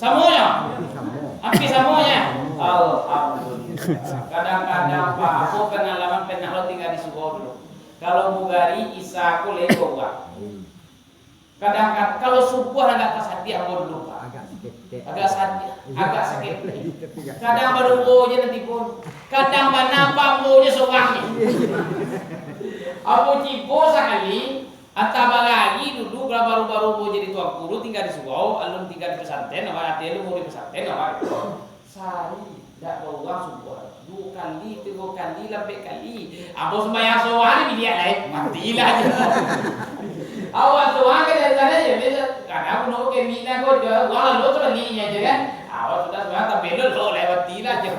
Samo ya? Samo. Hampir samo ya? Samo. Alhamdulillah. Kadang-kadang, Pak, ambo pangalaman pernah lo tingga di surau dulu. Kalau mugari, Isya ko lai urang. Kadang-kadang, kalau subuah agak tasadiah ambo dulu, Pak. Agak sakit. Agak sadiah, agak sakit. Kadang baduo je nanti pun. Kadang bana ambo je sorang ni. Ambo tibo sakali, antah barari dulu, kalau baru-baru ambo jadi tuanku tu, tingga di surau, alun tingga di pesantren, awak ati alun di pesantren, awak. Sahari, dak baurang subuah. Duo kali, tigo kali, lampek kali. Ambo sumbayang surang di biliak lain. Matilah je. Awak surang ka dari sana je. Biaso, kadang pun kami nak ko je. Urang lalu tu baliaknyo je kan. Awak sudah sumbayang, tapi lalu lah, matilah je.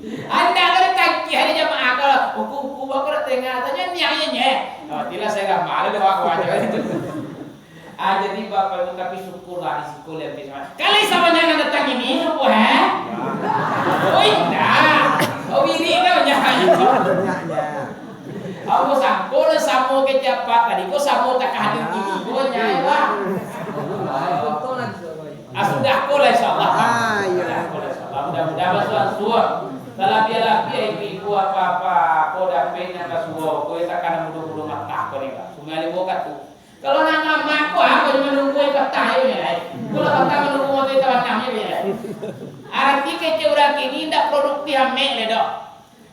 Anda kan takih ada jamaah ko. Uku-uku bako dak tengah. Tanya niang je nye. Matilah, saya dah malu dah awak je. Ah, jadi Bapak Ibu, tapi syukurlah di siko lai ampia samanyak. Kalau samanyak nan datang ini, subuah, eh? Oh, indak. Oh, wirid kan banyak. Ambo sangko lah samo kecek Apak tadi, ko samo takah hadir kini, ko nyo, Pak. Ah, sudah ko lah, insyaallah. Ah, iyo. Sudah ko lah, insyaallah. Mudah-mudahan basuah-suah. Talabiah-labiah ibu-ibu apa-apa, ko dapek nan basuah, ko takana mudo-mudo matah ko ni, Pak. Sungai Limo Katu. Kalau nak ngamak ko, ah, ko cuma nunggu patah ajo nyo lai. Ko lah patah manunggu mato tabanam nyo lai. Arati kecek urang kini indak produktif amek lai doh.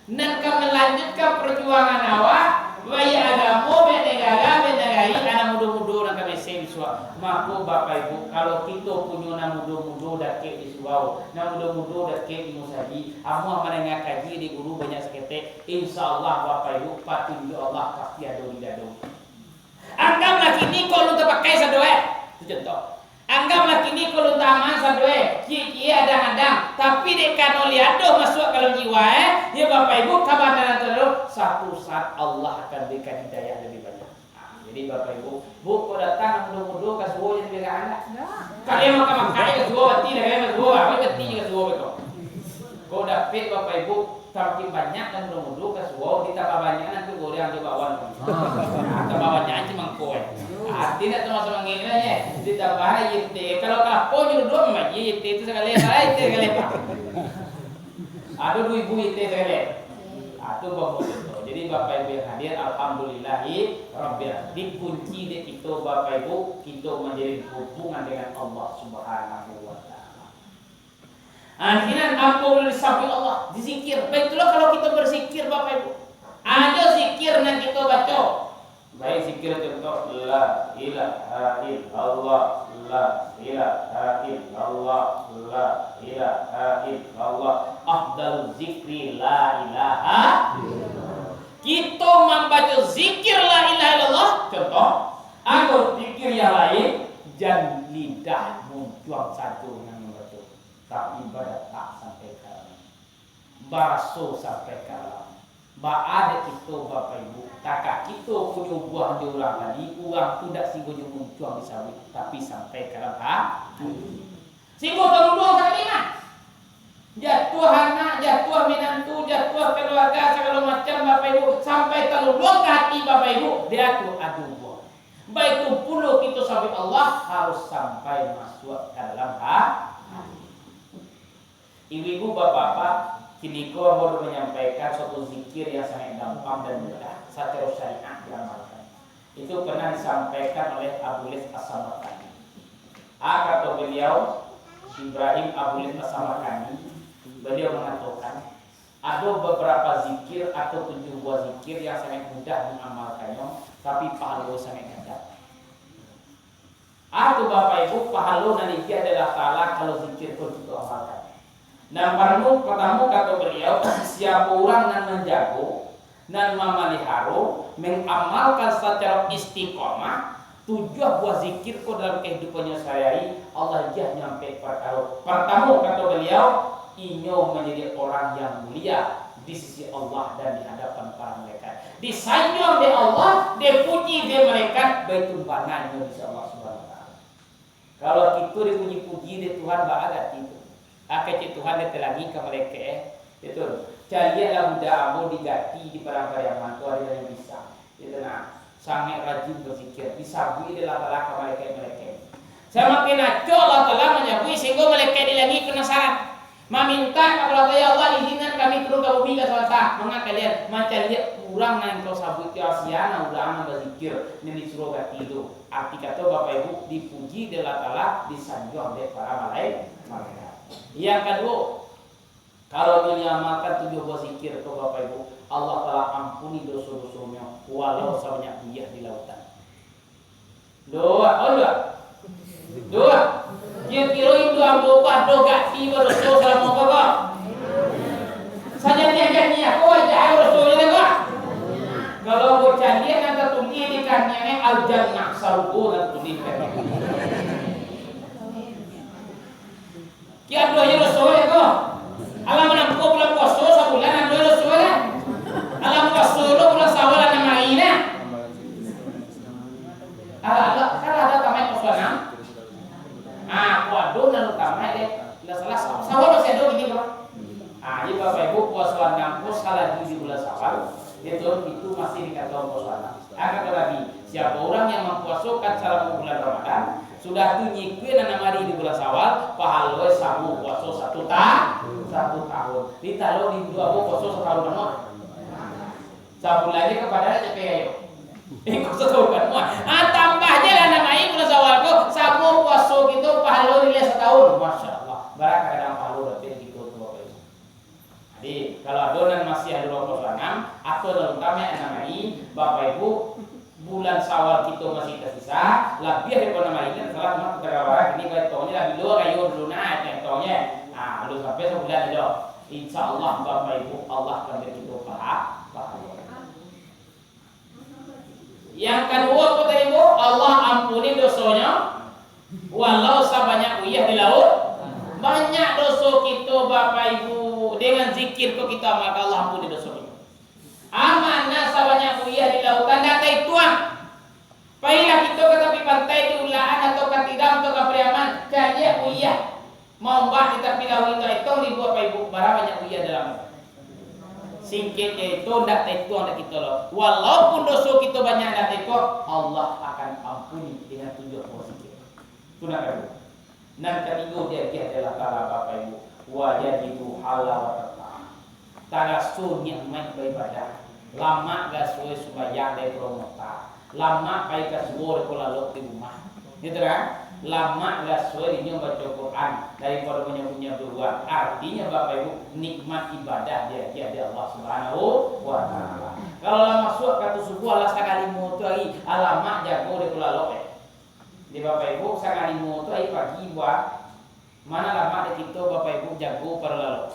Nan ka malanjuikkan parjuangan awak, baiak agamo, baiak nagara, baiak nagari, anak mudo-mudo nan ka mese bisuak. Mako, Bapak Ibu, kalau kito punyo nan mudo-mudo dakek di surau, nan mudo-mudo dakek di musajik, amuah mandanga kaji di guru banyak saketek, insyaallah, Bapak Ibu, patunjuak Allah pasti ado di dado. Anggaplah kini ko alun tapakai sado, eh. Itu contoh. Anggaplah kini ko alun taaman sado, eh. Ciek-ciek adang-adang. Tapi dek karano lai ado masuak ka dalam jiwa, eh. Yo, Bapak Ibu, kabanaran tu ado satu saat Allah akan berikan hidayah lebih banyak. Nah, jadi Bapak Ibu, Bu, ko datang mudo-mudo ka surau jadi beranak. Kalian makan-makan ka surau, bati dah kalian ka surau, apa bati ka surau ko. Ko dapek Bapak Ibu, samakin banyak nan mudo-mudo ka surau, ditambah banyak nan tu goreng jo bakwan. Ah. Nah, tambah banyak aja mangko, eh. Arti ndak tambah samangin lah, eh. Ditambah lah Y T. Kalau ka apo nyo duo mah, Y T tu sakali, lah, Y T sakali, Pak. Ado duo ribu Y T sakali. Ah, tu bagus tu. Jadi Bapak Ibu yang hadir, alhamdulillahi rabbil alamin. Dikunci dek kito Bapak Ibu, kito manjalin hubungan dengan Allah Subhanahu wa Ta'ala. Ah, kini ambo ulun disabuik Allah, dizikir. Baitulah kalau kito berzikir, Bapak Ibu. Ado zikir nan kito baco. Baik zikir contoh, la ilaha illallah, la ilaha illallah, la ilaha illallah. Afdal zikri la ilaha. Kito mambaco zikir la ilaha illallah, contoh, atau zikir yang lain, jan lidah muncuang sajo nan mambaco. Tapi badatak sampai ka dalam, baraso sampai ka dalam. Baa dek kito, Bapak Ibu, takah kito punyo buah jo urang tadi, urang tu dak sigo jo muncuang disabuik, tapi sampai ka dalam ha-, hati. Sigo taluluang sakali mah. Jatuah anak, jatuah minantu, jatuah kaluarga, sagalo macam, Bapak Ibu, sampai taluluang ka hati, Bapak Ibu, dia tu ado buah. Baitu pulo kito sabuik Allah harus sampai masuak ka dalam ha-, hati. Ibu-ibu, bapak-bapak, kiniko ambo manyampaikan suatu zikir yang sangat gampang dan mudah sacaro syariat diamalkan. Itu pernah disampaikan oleh Abu Lais As-Samarkandi. Ah, kato beliau, Ibrahim Abu Lais As-Samarkandi, beliau mangatokan, ado babarapo zikir atau tujuah buah zikir yang sangat mudah diamalkannyo, tapi pahalo sangat gadang. Atu Bapak Ibu, pahalo nan diagiah dek Allah Taala kalau zikir ko kito amalkan. Nan parlu, partamo kato baliau, siapo urang nan manjago, nan mamaliharo, mangamalkan sacaro istiqomah, tujuah buah zikir ko dalam kahidupannyo sahari-hari, Allah agiah nyo ampek parkaro. Partamo kato baliau, inyo manjadi urang yang mulia di sisi Allah dan di hadapan para malaikat. Disanjuang dek Allah, dipuji dek malaikat, baitu bana inyo di sisi Allah Subhanahu wa Taala. Kalau kito dipuji-puji dek Tuhan, baa gati tu? Ah, kecek Tuhan di langik ka malaikat, eh. Itu, caliaklah budak ambo di Gati, di Padang Pariaman tu, ado nan bisa. Itu nah, sangat rajin bazikir, disabuik dek Allah Taala ka malaikat-malaikat. Samakin acok Allah Taala manyabuik, sahinggo malaikat di langik panasaran. Maminta kapado Allah, "Ya Allah, izinkan kami turun ka bumi ka Sabanta." Manga kalian mancaliak urang nan kau sabuik tu, sia nan urang nan bazikir, nan di surau Gati tu. Arti kato, Bapak Ibu, dipuji dek Allah Taala, disanjuang dek para malai-, malaikat. Yang kaduo, kalau nyo diamalkan tujuah buah zikir tu, Bapak Ibu, Allah Taala ampuni doso-dosonyo, walau sabanyak buyah di lautan. Doa, oh, doa. Doa. Kiro-kiro indu ambo ko ado gak tibo doso salamo ko, ko? Sajaniah-janiah ko wajah doso je ko? Kalau ambo caliak nan tatulih di kaniangnyo, Al-Jannah, sarugo nan tatulih di kaniangnyo. Kian doh yo doso yo ko. Alah manampuah bulan puaso sabulan, ado yo doso yo. Alah puaso lo bulan Syawal nan mari nah. Alah, alah, kan ado tamaik puaso Nah, ah, kok ado nan tamaik deh. Ndak salah, Sa-, Sawal masih ado gini, Bang. Ah, jadi Bapak Ibu, puaso anam ko salagi di bulan Sawal, itu, itu masih dikatokan puaso anam. Akan tatapi, siapa urang yang mampuasokan salamo bulan Ramadan, sudah tu nyikua nan anam ari di bulan Sawal, pahalo samo puaso satu ta-, satu tahun. Di talo di dua puaso satahun penuah. Sabulan je ka Padang, cak kaya yo. Iko satahun kan. Wah, ah, tambah je lah anam ari bulan Sawal ko, samo puaso kito, pahalo nilai satahun. Masya Allah. Bara kadang pahalo dapek kito tu, Bapak Ibu. Jadi, kalau ado nan masih ado puaso anam, atau nan utama anam ari, Bapak Ibu, bulan Sawal kito masih tasisa, labiah daripado anam ari, nan salah cuma kutarabarak, ini bahitungnyo lah bilo rayo dulu nah, hitungnyo. Ah, alun sampai sabulan tu. Insya Allah, Bapak Ibu, Allah akan bari kito paha-, pahalo. Yang kaduo, apo tadi, Bu? Allah ampuni dosonyo, walau sabanyak uyah di lauik. Banyak doso kito, Bapak Ibu, dengan zikir ko kito amalkan, Allah ampuni doso kito. Amanah sabanyak uyah di lautan, ndak taituang. Pailah kito ka tapi pantai di Ulakan atau ka Tiram atau ka Pariaman, caliak uyah. Maombak di tapi lauik tu, etong ribu apa ibu, bara banyak uyah dalam. Singkek itu ndak taituang dek kito lo. Walaupun doso kito banyak ndak taituang, Allah akan ampuni dengan tujuah buah singkek. Tu nan kaduo. Nan katigo diagiah dek Allah Taala, Bapak Ibu, wa yajidu halawatat ta'am. Taraso nikmaik baibadah. Lamak gasuai sumbayang dari puromota. Lamak pai ka suo dari lalok di rumah. Gitu kan? Lamak gasuai inyo baco Quran daripado banyak-banyak doa. Artinyo, Bapak Ibu, nikmat ibadah diagiah dek Allah Subhanahu wa Ta'ala. Kalau lah masuak ka tu subuh, alah sanga limo tu ari, alamak jago dari lalok, eh. Di Bapak Ibu, sanga limo tu ari pagi buah. Mana lamak dek kito, Bapak Ibu, jago pado lalok?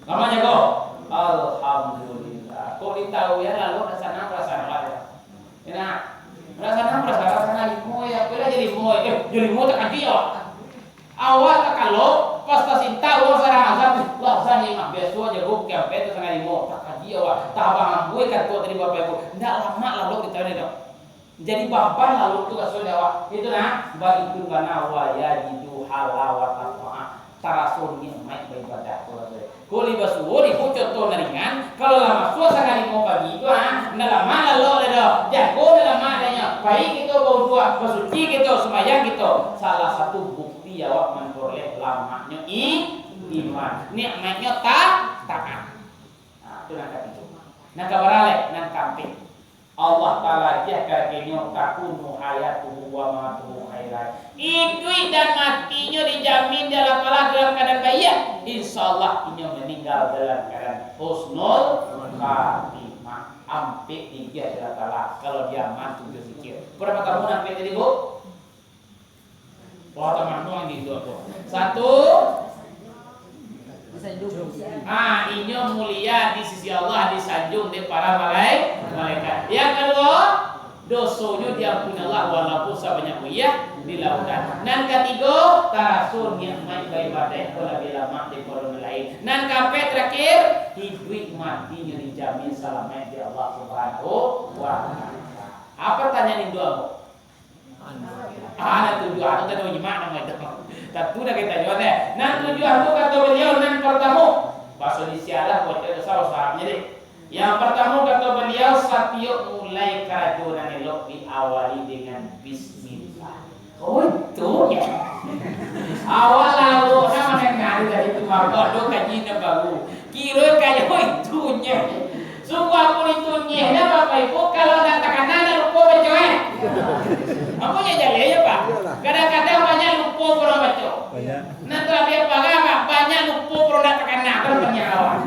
Lamak jago? Alhamdulillah. Kok ditahu ya, lalok dak sanang perasaan awak ya? Enak. Dak sanang perasaan, sanga limo ya, apolah jam limo ya. Eh, jam limo takaji awak. Awak takalok, pas tasintak urang sadang azan, lah azan ni mah, biaso jago pukua ampek tu sanga limo, takaji awak, tabang amboi kato tadi Bapak Ibu, ndak lamak lalok ditahu ni tu. Jadi baban lalok tu raso di awak. Itu nah, baitu bana wa yajidu halawatat ta'am. Taraso nikmaik baibadah tu raso. Kok di basuo di contoh nan ringan, kalau lah masuak sanga limo pagi tu, ah, ndak lamak lalok lai doh. Jago ndak lamak lai nyo. Pai kito bauduak, basuci kito, sumbayang kito. Salah satu bukti awak mamporoleh lamaknyo i-, iman. Nikmaiknyo ta-, taat. Nah, tu nan katigo. Nan kabara lai, nan kaampek. Allah Taala agiah ka inyo takunu hayatuhu wa mamatuhu khairan. Iduik dan matinyo dijamin dek Allah Taala dalam kaadaan baiak. Insya Allah inyo maningga dalam kaadaan husnul khatimah. Ampek diagiah dek Allah Taala kalau diamal tujuah zikir. Bara patambah ampek tadi, Bu? Wah, tamanang di itu tu. Satu. Ah, inyo mulia di sisi Allah, disanjung dek para malai-, malaikat. Yang kaduo, dosonyo diampuni Allah walaupun sabanyak uyah di lautan. Nan katigo, taraso nikmaik baibadah ko labiah lamak daripado nan lain. Nan kaampek tarakhir, iduik matinyo dijamin salamaik dek Allah Subhanahu wa Ta'ala. Apo tanyaan induak ambo? Ah, nan tujuah tu tadi nyimak namo itu. Tantu dah kita jawab, eh. Nan tujuah tu kato baliau nan partamo. Bahaso Indonesia lah, buat kita dosa, bahasa Arabnya deh. Yang partamo kato baliau, satiok mulai karajo nan elok diawali dengan bismillah. Oh, itu ya. Awak lalu nak mandanga dari tu, apa tu kaji nan baru. Kiro kayo itu nyo. Sungguahpun itu nyo, Bapak Ibu, kalau ndak takana, ndak lupo baco, eh. Apo nyo jaleh, ya, Pak? Kadang-kadang banyak lupo urang baco. Banyak. Nan talabiah parah, Pak, banyak lupo urang ndak takana, kalau banyak lawan.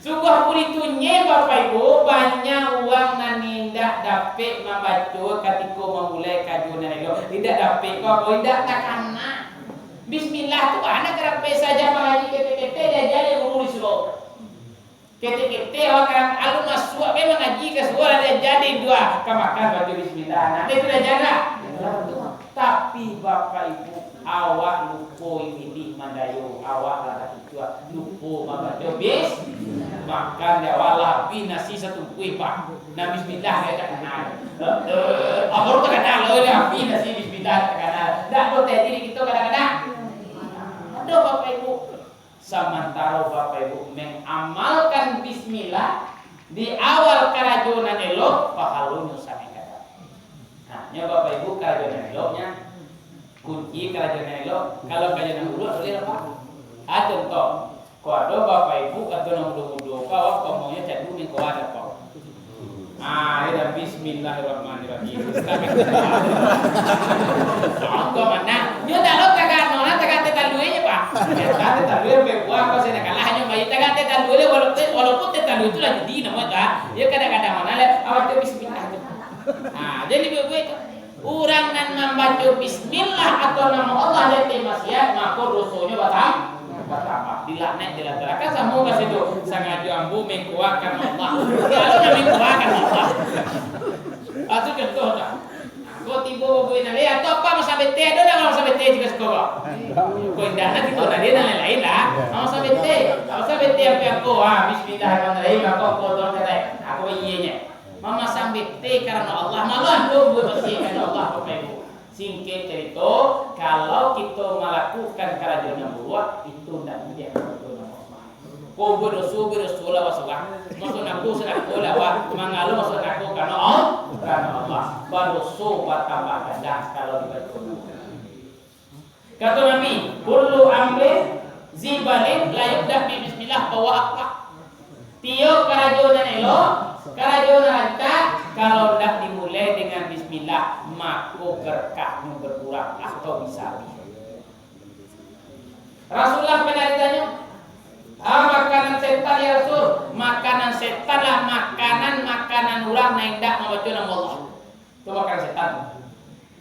Sungguahpun itu nyo, Bapak Ibu, banyak urang nan indak dapek mambaco katiko mamulai kajo nan elok. Indak dapek ko apo, indak takana. Bismillah tu bana karapek sajo mangaji ketek-ketek diaja dek guru di surau. Ketek-ketek awak kan alun masuak be mangaji ka surau, lah diaja dek dua ka makan baco bismillah. Nah, itu diaja dah. Tapi Bapak Ibu, Awak lupo ibilih mandayo, awak lah takicuah, lupo mambaco bis-, makan di awak lah, abih nasi satungkuih, Pak. Nah, bismillah ndak takana. Eh, eh, baru takana, oh, abih nasi bismillah ndak takana. Ndak ado tadi di kito kadang-kadang. Ado, Bapak Ibu. Samantaro Bapak Ibu mengamalkan bismillah di awal karajo nan elok, pahalonyo sangaik gadang. Nah, nyo Bapak Ibu karajo nan eloknyo, kunci karajo nan elok, kalau karajo nan buruak, buliah apa? Ah, contoh, kok ado Bapak Ibu atau nan mudo-mudo, kok awak komongnyo cadu main koa dapau. Ah, iyo dah, bismillahirrahmanirrahim. Astagfirullah. Angko mana? Nyo dak lo tagak no, nah, tagak teh talue je, Pak. Tagak teh talue, pe buah, kau sini kalah, nyo bayi tagak teh talue le, walaupun, walaupun teh talue tu lah judi namo tu, ah. Iyo kadang-kadang mana le, awak tu bismillah tu. Ah, jadi buat-buat tu. Urang nan mambaco bismillah atau namo Allah di ateh maksiat, mako dosonyo batam-, batambah. Dilaknat, dilantarkan samo ka situ. Sangajo ambo mangkoakan Allah. Kalau dah mangkoakan Allah. Ah, tu contoh dah. Kau tibo babuih nan lain, atau apa masa bete, ado dah masa bete juga suko kau. Kau indak nak tibo nan lain, nan lain lah. Masa bete, masa bete apa aku? Ah, bismillahirrahmanirrahim. Aku potong katai. Aku iye nya. Mamasang bete karano Allah, malah tu buat masih karano Allah, Bapak Ibu. Singkek carito, kalau kito malakukan karajo nan buruak, itu ndak buliah karajo nan Allah. Kau badoso, badoso lah wasorang. Masuk nako, sadako lah wah. Mangalo masuk nako karano Allah, karano Allah. Badoso batambah gadang kalau dibaco. Kato Nabi, "Kullu amrin zibalin la yubda bi bismillah fahuwa aqta." Tiok karajo nan elok, karajo nan rancak, kalau ndak dimulai dengan bismillah, mako berkahnyo berkurang atau bisa abih. Rasulullah pernah ditanyo, "Ah, makanan setan, ya Rasul?" "Makanan setan lah makanan-makanan urang nan indak mambaco namo Allah. Itu makanan setan."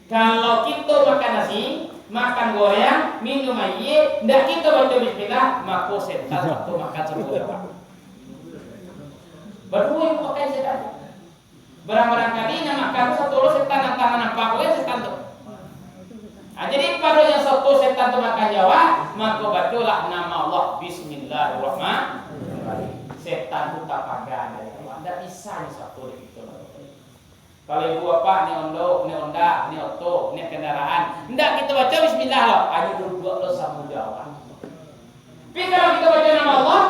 Kalau kito makan nasi, makan goreng, minum aia, ndak kito baco bismillah, mako setan tu makan sabuah jawa. Baduo yang makan setan. Barang-barang kali nan makan tu satu lo setan, nan tangan nampak ko kan setan tu. Nah, jadi pado yang satu setan tu makan jawa, mako bacolah nama Allah, bismillahirrahmanirrahim. Setan tu tapaga dari Allah, ndak bisa ni satu dari kito. Kalau ibu bapak ni ondo, ni onda, ni oto, ni kendaraan, ndak kito baco bismillah lo, ayo duduak lo samo jo awak. Tapi kalau kito baco nama Allah,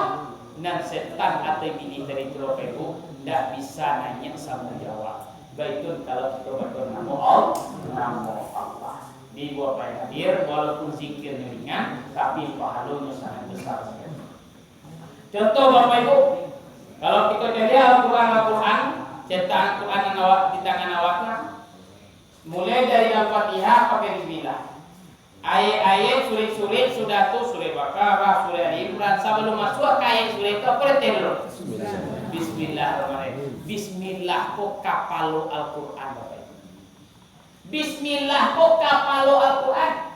nan setan atau ibilih tadi tu lo pego, ndak bisa naiak samo jo awak. Baitu kalau kito baco namo Allah, namo Allah. Di ibu bapak yang hadir, walaupun zikirnyo ringan, tapi pahalonyo sangat besar sekali. Contoh, Bapak Ibu, kalau kito caliak Al-Quran, Al-Quran, cetakan Quran nan awak, di tangan awak lah, mulai dari Al-Fatihah pakai bismillah. Ayat-ayat surat-surat sudah tu, surat Baqarah, surat Ali Imran, sabalum masuak ka ayat surat tu, apo leteh dulu? Bismillahirrahmanirrahim. Bismillah ko kapalo Al-Quran, Bapak Ibu. Bismillah ko kapalo Al-Quran.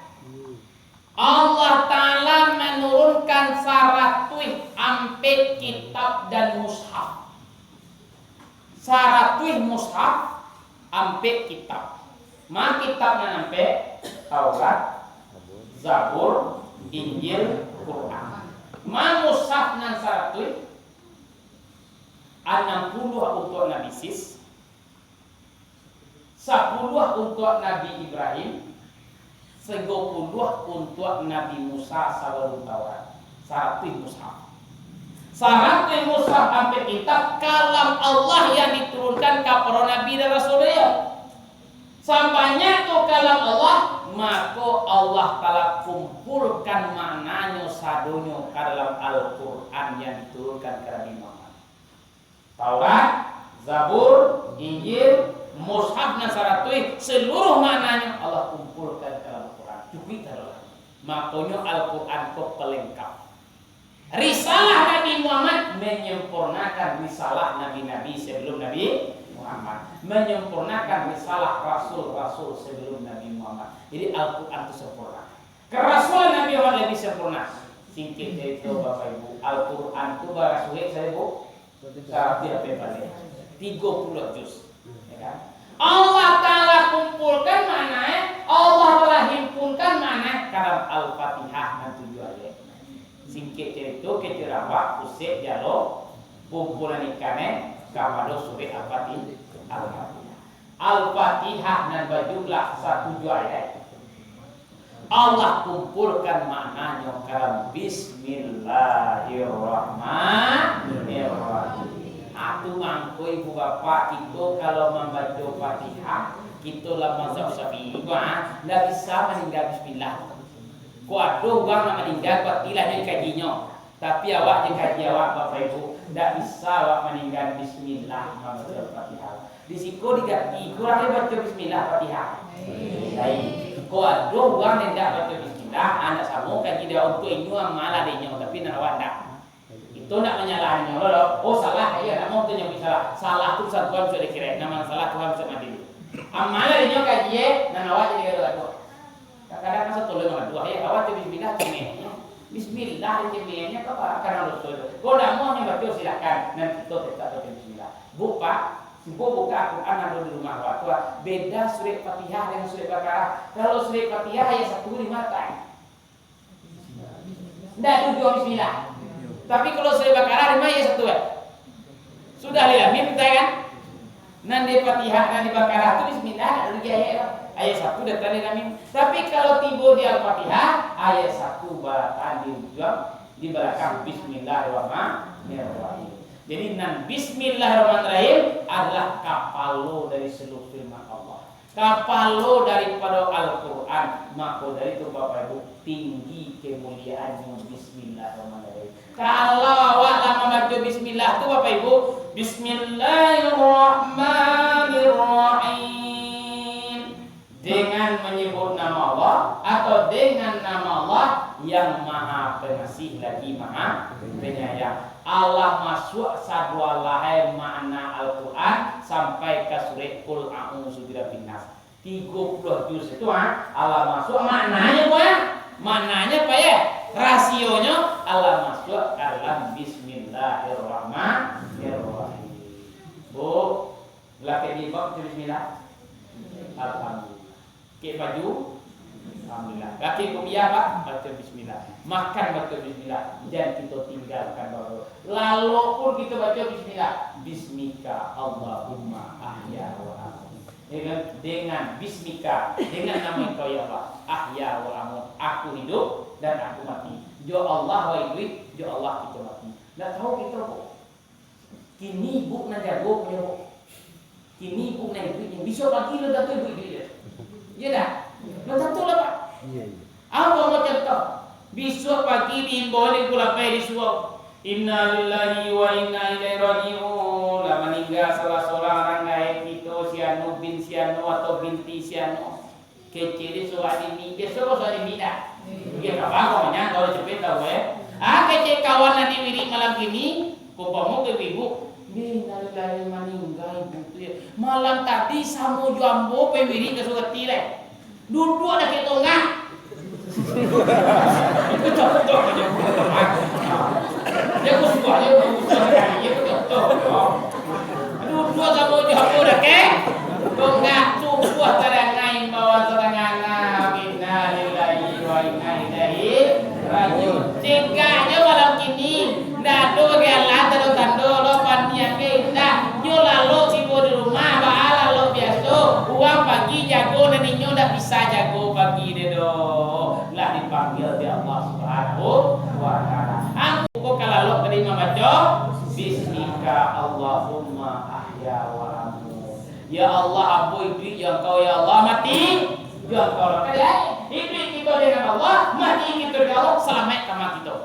Allah Ta'ala manurunkan saratuih ampek kitab dan mushaf. Saratuih mushaf, ampek kitab. Ma kitab nan ampek? Taurat, Zabur, Injil, Quran. Ma mushaf nan saratuih? Anam puluah untuak Nabi Sis, sapuluah untuak Nabi Ibrahim, tigo puluah untuak Nabi Musa sabalum Taurat. Saratuih mushaf. Saratuih mushaf ampek kitab kalam Allah yang diturunkan kapado Nabi dan Rasul beliau. Sabanyak tu kalam Allah, mako Allah Ta'ala kumpulkan maknanyo sadonyo ka dalam Al-Quran yang diturunkan ka Nabi Muhammad. Taurat, Zabur, Injil, Mushaf nan saratuih, saluruh maknanyo Allah kumpulkan ka dalam Al-Quran. Cukuik tadolah. Makonyo Al-Quran ko palengkap. Risalah Nabi Muhammad menyempurnakan risalah nabi-nabi sebelum Nabi Muhammad, menyempurnakan risalah rasul-rasul sebelum Nabi Muhammad. Jadi Al-Quran tu sempurna. Kerasulan Nabi Muhammad lebih sempurna. Singkek carito, Bapak Ibu, Al-Quran tu bara surek, saribu? Saratuih ampek baleh. Tigo puluah juz. Ya kan? Allah Ta'ala kumpulkan maknanyo, Allah Ta'ala himpunkan maknanyo, Kecek awak, pusek jalo, kumpulan ikan, eh, kapado surek Al-Fatih-, Al-Fatihah. Al-Fatihah nan bajumlah satujuah ayat. Allah kumpulkan maknanyo ka dalam Bismillahirrahmanirrahim. Atu mangko ibu bapak, kito kalau mambaco Fatihah, kito lah mazhab Syafi'i, ah, ndak bisa maningga bismillah. Kok ado urang nan maningga, batilah nyo dikajinyo. Tapi awak jo kaji awak, Bapak Ibu, ndak bisa awak maningga bismillah mambaco Al-Fatihah. Di siko diganti, kurang lai baco bismillah Fatihah. Lain. Kok ado urang nan indak baco bismillah, ah, ndak samo kaji dia, untuak inyo amal dek inyo, tapi nan awak ndak. Itu ndak manyalahannyo lo, lo. Oh, salah, iyo, ndak mau tu nyo salah. Salah tu santuan sudah dikira, nan salah Tuhan bisa maadili. Amal dek inyo kaji, eh, nan awak jadi gaduah-gaduah. Kadang-kadang kan satoleh mangadu, "Hai, awak tu bismillah, cemehnyo. Bismillah, cemehnyo, kok akan doso tu?" Kok ndak mau nyo baco, silakan. Nan kito tetap baco bismillah. Bu, Pak, cubo buka Al-Quran nan ado di rumah awak tu, ah. Beda surek Fatihah dengan surek Baqarah. Kalau surek Fatihah ayat satu lima letak. Ndak tujuah bismillah. Tapi kalau surek Baqarah lima ayat satu, eh. Sudah lila mim, betul kan? Nan di Fatihah, nan di Baqarah tu bismillah, ndak tujuah ayat lah. Ayat satu datang di mim. Tapi kalau tibo di Al-Fatihah, ayat satu batanding tujuah di balakang Bismillahirrahmanirrahim. Jadi nan Bismillahirrahmanirrahim adalah kapalo dari seluruh firman Allah. Kapalo daripado Al-Quran, mako dari tu, Bapak Ibu, tinggi kemuliaannyo Bismillahirrahmanirrahim. Kalau awak lah mambaco Bismillah tu, Bapak Ibu, Bismillahirrahmanirrahim, dengan menyebut nama Allah atau dengan nama Allah yang Maha Pengasih lagi Maha Penyayang. Alah masuak sadoalahe makna Al-Quran sampai ka surek Qul A'udzu Birabbin Nas. Tigo puluah juz itu, ha, alah masuak maknanyo, Bu, ya. Maknanyo apo, ya? Rasionyo alah masuak dalam Bismillahirrahmanirrahim. Bu, lakek jilbab baco bismillah. Alhamdulillah. Kek baju, alhamdulillah. Lakek kupiah, Pak, baco bismillah. Makan baco bismillah. Jan kito tinggalkan baru. Lalok pun kito baco bismillah. Bismika Allahumma ahya wa amut. Ya kan? Dengan bismika, dengan nama Engkau, ya Allah, ahya wa amut, aku hidup dan aku mati. Jo Allah wa iduik, jo Allah kito mati. Ndak tahu kito, Bu. Kini ibu nan jago punyo, Bu. Kini ibu nan iduik, bisa pagi lo tantu ibu iduik je. Iya dah? Lo tantu lah, Pak. Iya, iya. Apo mau contoh? Bisuak pagi diimbau di pukul lapan di subuah. Innalillahi wa inna ilaihi raji'un. Lah maningga salah surang urang gaek kito, si anu bin si anu atau binti si anu. Kecek di surang dini, biaso ko surang dini dah. Iya, kawan ko manyang, kalau cepet tahu, eh. Ah, kecek kawan nan di wirik malam kini, ko pamo ke ibu. Innalillahi, maningga ibu tu, ya. Malam tadi samo jo ambo pai wirik ka Sugati, leh. Duduak dakek tongah. Itu contoh. Dia kusuah, dia kusuah, dia kusuah. Duduak samo jo ambo dakek tongah, subuah tadangai imbauan satangah-tangah. Innalillahi wa inna ilaihi raji'un. Cegaknyo malam kini, ndak ado bagai alah tando-tando lo, paniang ge indak. Nyo lalok tibo di rumah, baa lalok biaso. Urang pagi jago, nan inyo ndak bisa jago pagi de doh. Lah dipanggia dek Allah Subhanahu wa Ta'ala. Angku ko ka lalok tadi mambaco, "Bismika Allahumma ahya wa amut." Ya Allah, ambo iduik jo Engkau, ya Allah, mati jo Engkau. Lah, kan, ya? Iduik kito dengan Allah, mati kito dengan Allah, salamaik kama kito.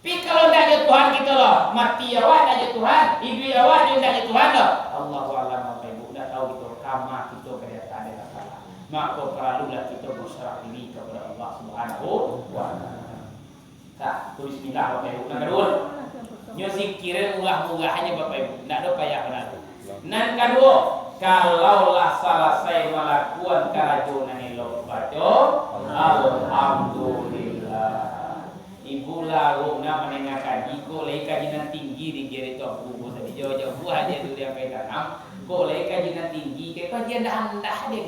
Tapi kalau ndak jo Tuhan kito lo, mati awak ndak jo Tuhan, iduik awak jo ndak jo Tuhan lo, Allahu a'lam, Bapak Ibu, ndak tahu kito kama kito ka datang dari Allah Taala. Mako, paralulah kito berserah diri kepada Allah Subhanahu wa Ta'ala. Nah, tu bismillah, Bapak Ibu. Nan kaduo, nyo zikir murah-murah aja, Bapak Ibu. Ndak ado payah bana tu. Nan kaduo, kalau lah salasai malakuan karajo nan elok, baco, Alhamdulillah. Ibu lah, nak mandanga kaji, kok lai kaji nan tinggi di kiri tu, aku, tadi jauh-jauh aja tu dia kai tanam. Kok lai kaji nan tinggi, kayak kaji andah-andah deh.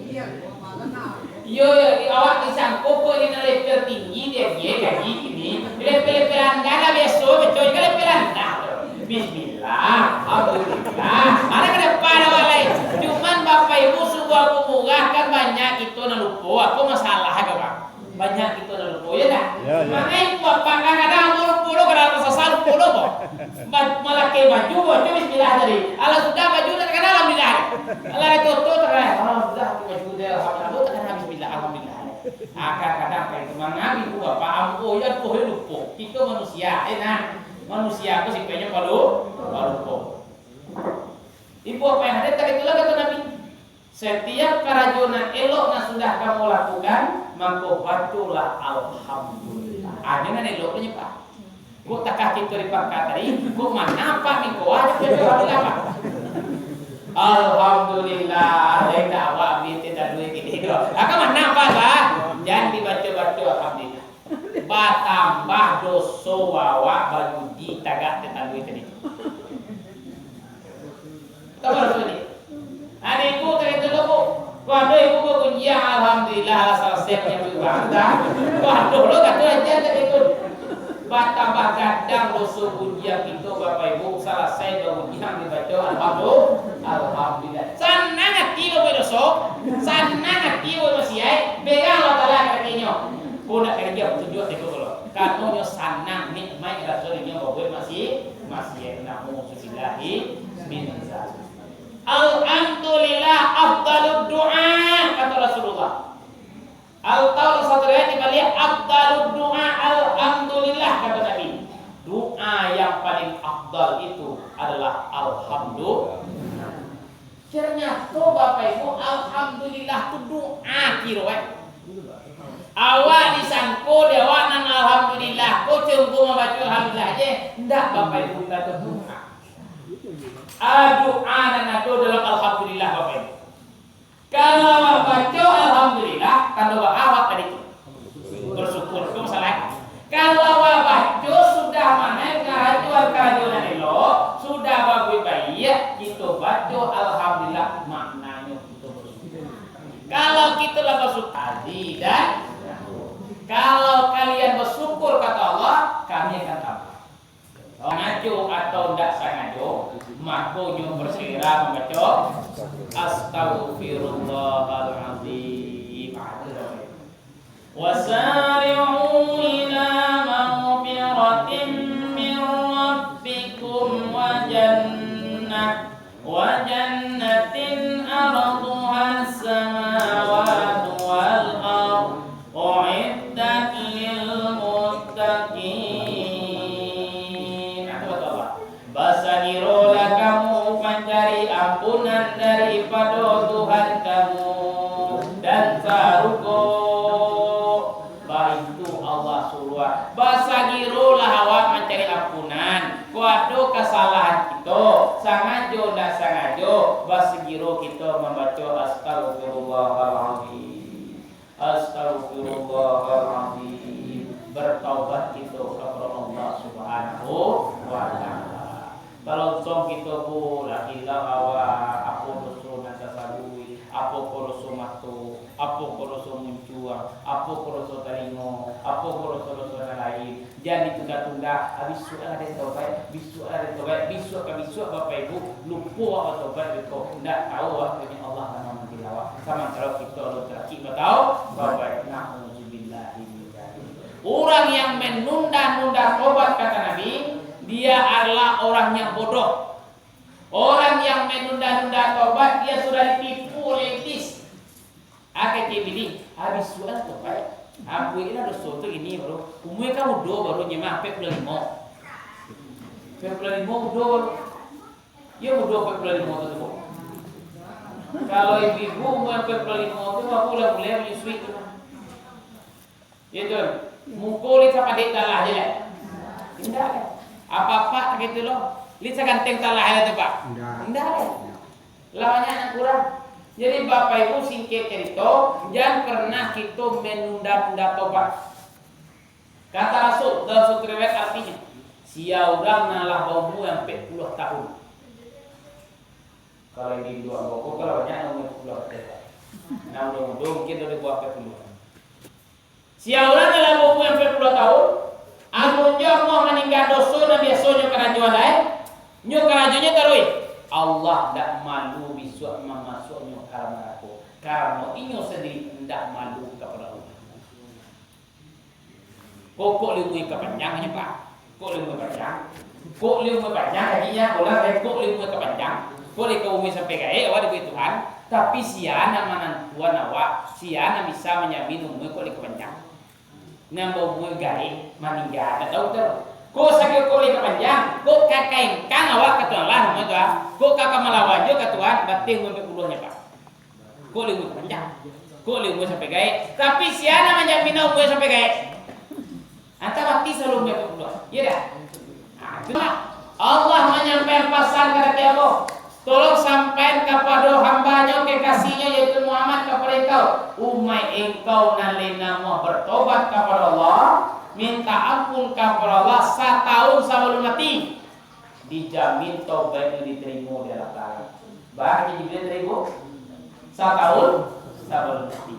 Iya, malah nak. Iyo, iyo, di awak disangko ko ini nan level tinggi, dia, dia gaji kini. Level-level randah lah biaso, baco juo level randah. Bismillah, alhamdulillah. Ada ka dapat awak lai. Cuman Bapak Ibu, subuah ko murah kan banyak kito nan lupo. Apo masalah ko, Bang? Banyak kito nan lupo, ya dak? Ya, ya. Mangai bapak kadang-kadang ambo lupo lo, kadang sasal lupo lo ko. Ba-, malakai baju, baco bismillah tadi. Alah sudah baju dak takana alhamdulillah. Alah ditutup takana alhamdulillah, baju dah alhamdulillah, takana bismillah, alhamdulillah. Ah, kadang-kadang kaya itu mangai ko bapak ambo, ya tuh, ya lupo. Kito manusia, eh nah. Manusia ko sipaiknyo palu-, palupo. Ibu bapak yang hadir, tak itulah kata Nabi. Satiap karajo nan elok nan sudah kamu lakukan, mako bacolah alhamdulillah. Ah, jangan elok tu, Pak. Kok takah kito di pangka tadi, kok mana Pak mingko aja baco alhamdulillah, Pak? Alhamdulillah, lain dak awak ambil teh tadui kini tu. Akan mana Pak, Pak? Jan dibaco-baco alhamdulillah. Batambah doso awak bajudi tagak teh tadui tadi. Tahu maksud ni? Ada ibu tak itu tu, Bu. Waduh, ibu bagunjiang, alhamdulillah, lah salasai punya ibu bangsa. Waduh, lo kata aja tak itu. Batambah gadang doso gunjiang kito, Bapak Ibu, salasai bagunjiang dibaco alhamdulillah. Alhamdulillah. Sanang ati lo berdoso, sanang ati lo masiai, berang Allah Taala katonyo. Ko nak kerja tunjuk tiku lo. Katonyo sanang nikmat raso inyo babuat masi-, masiai. Nauzubillahi min zalik. Alhamdulillah afdalud du'a, kata Rasulullah. Atau satu riwayat dibalik, afdalud du'a alhamdulillah, kata Nabi. Doa yang paling afdal itu adalah alhamdulillah. Ternyato Bapak Ibu, alhamdulillah tu doa kiro, eh. Awak disangko di awak nan alhamdulillah, ko cuma mambaco alhamdulillah je, ndak Bapak Ibu, ndak tu doa. Ah, doa nan ado dalam alhamdulillah, Bapak Ibu. Kalau awak baco alhamdulillah, tando ba awak tadi tu. Bersyukur, itu masalah. Kalau awak baco sudah manai karajo-karajo nan elok, sudah babuik baiak, kito baco alhamdulillah, maknanyo kito bersyukur. Kalau kito lah bersyukur, azidan, kalau kalian bersyukur, kata Allah, kami akan tambah. Sangajo atau ndak sangajo, mako nyo berselera mambaco, "Astagfirullahalazim." Wasari'u ila maghfiratin min rabbikum wa jannah, wa jannatin arduhas samawatu wal ard, uiddat lil muttaqin. Nah, tu kata Allah. Basagirolah kamu mancari ampunan daripado Tuhan kamu, dan sarugo. Baitu Allah suruah. Basagirolah awak mancari ampunan. Kok ado kasalahan kito, sangajo ndak sangajo, basagiro kito mambaco astagfirullahalazim. Astagfirullahalazim. Bertaubat kito kapado Allah Subhanahu wa Ta'ala. Kalau song kito ko lah ilang awak, apo doso nan tasabuik, apo ko doso mato, apo ko doso muncuang, apo ko doso talingo, apo ko doso-doso nan lain. Jan ditunda-tunda, ah, bisuak lah den tobaik, bisuak lah den tobaik, bisuak ka bisuak, Bapak Ibu, lupo awak batobaik beko, ndak tahu waktunyo Allah nan mamanggil awak. Samantaro kito alun taracik batau-, tobaik, nauzubillahi min dzalik. Urang yang menunda-nunda tobat, kata Nabi, dia adalah orang yang bodoh. Orang yang menunda-nunda tobat, dia sudah ditipu oleh iblis. Akai kini, habis sudah tobat. Ampuilah doso tu ini baru. Umur kan udah baru nyemah, ampek puluah limo. Ampek puluah limo udah baru. Ya udah ampek puluah limo tu, tu. Kalau ibu-ibu umur ampek puluah limo tu, aku lah mulai menyusui tu. Ya tu. Muko lin sapadek talah je lah. Indak lah. Apa-apa gitu lo. Lin saganteng talah lah tu, Pak. Indak. Indak lah. Lah banyak yang kurang. Jadi, Bapak Ibu, singkek carito, jan pernah kito menunda-nunda tobat. Kata Rasul, dalam satu riwayat artinyo, sia urang nan lah baumua ampek puluah tahun. Kalau di dua boko, kalau banyak nan umua ampek puluah tahun. Nah, mudah-mudahan mungkin dari buah kepuluhan. Sia urang dalam umua ampek puluah taun, amun nyo amuah maningga doso nan biaso nyo karajoan lai, nyo karajonyo taruih, Allah ndak malu bisuak mamasuaknyo ka dalam narako, karano inyo sandiri indak malu kapado Allah. Kok, kok lai umua ka panjang nyo, Pak? Kok lai umua panjang? Kok lai umua panjang, kaji nyo, ulang, kok lai umua ka panjang? Kok lai ka umua sampai gaek, awak dibari Tuhan, tapi sia nan manantuan awak, sia nan bisa manjamin umua kok lai ka panjang? Nan baumua gaek maningga, ndak tahu tu. Kok sakali kok lai ka panjang, kok ka kaengkang awak ka Tuhan lah, namonyo tu, ah. Kok ka, ka malawan juo ka Tuhan, bateh umua ampek puluah nyo, Pak. Kok lai umua ka panjang, kok lai umua sampai gaek. Tapi sia nan manjamin umua sampai gaek? Antah mati sabalun umua ampek puluah. Iyo dak? Nah, itu mah. Allah manyampaikan pasan kabake Allah. Tolong sampaian kapado hamba-Nyo kekasih-Nyo, yaitu Muhammad, kapado engkau, umaik engkau nan lai namuah bertobat kapado Allah, minta ampun kapado Allah sataun sabalun mati, dijamin taubaiknyo ditarimo dek Allah Taala. Bara Jibril tarimo? Sataun sabalun mati.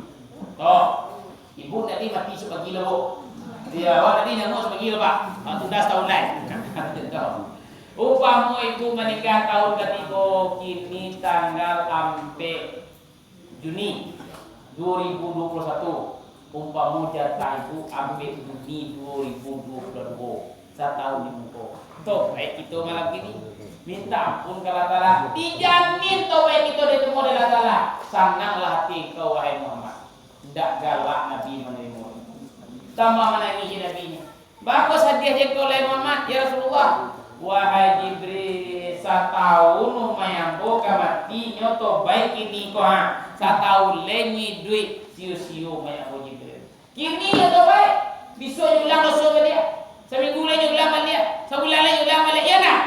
Toh. Ibu tadi mati sabagi lah, Bu. Iyo, awak tadi nyamuak sabagi lah, Pak. Ah, sudah satahun lai. Umpamo ibu maningga tahun katigo, kini tanggal ampek Juni dua ribu dua puluh satu. Umpamo jatah ibu ampek Juni dua ribu dua puluh dua. Satahun di muko. Tobaik kito malam kini. Minta ampun ka Allah Taala. Dijamin tobaik kito ditarimo dek Allah Taala. Sananglah hati engkau, wahai Muhammad. Ndak galak Nabi manarimo. Tambah manangih Nabi nyo. Baa kok sadiah je kau, lai Muhammad, ya Rasulullah? Wahai Jibril, satahun umaik ambo ka mati, nyo tobaik kini ko, ha. Satahun lai nyo iduik, sio-sio umaik ambo Jibril. Kini nyo tobaik, bisuak nyo ulang doso baliak. Saminggu lai nyo ulang baliak, sabulan lai nyo ulang baliak, iyo ndak?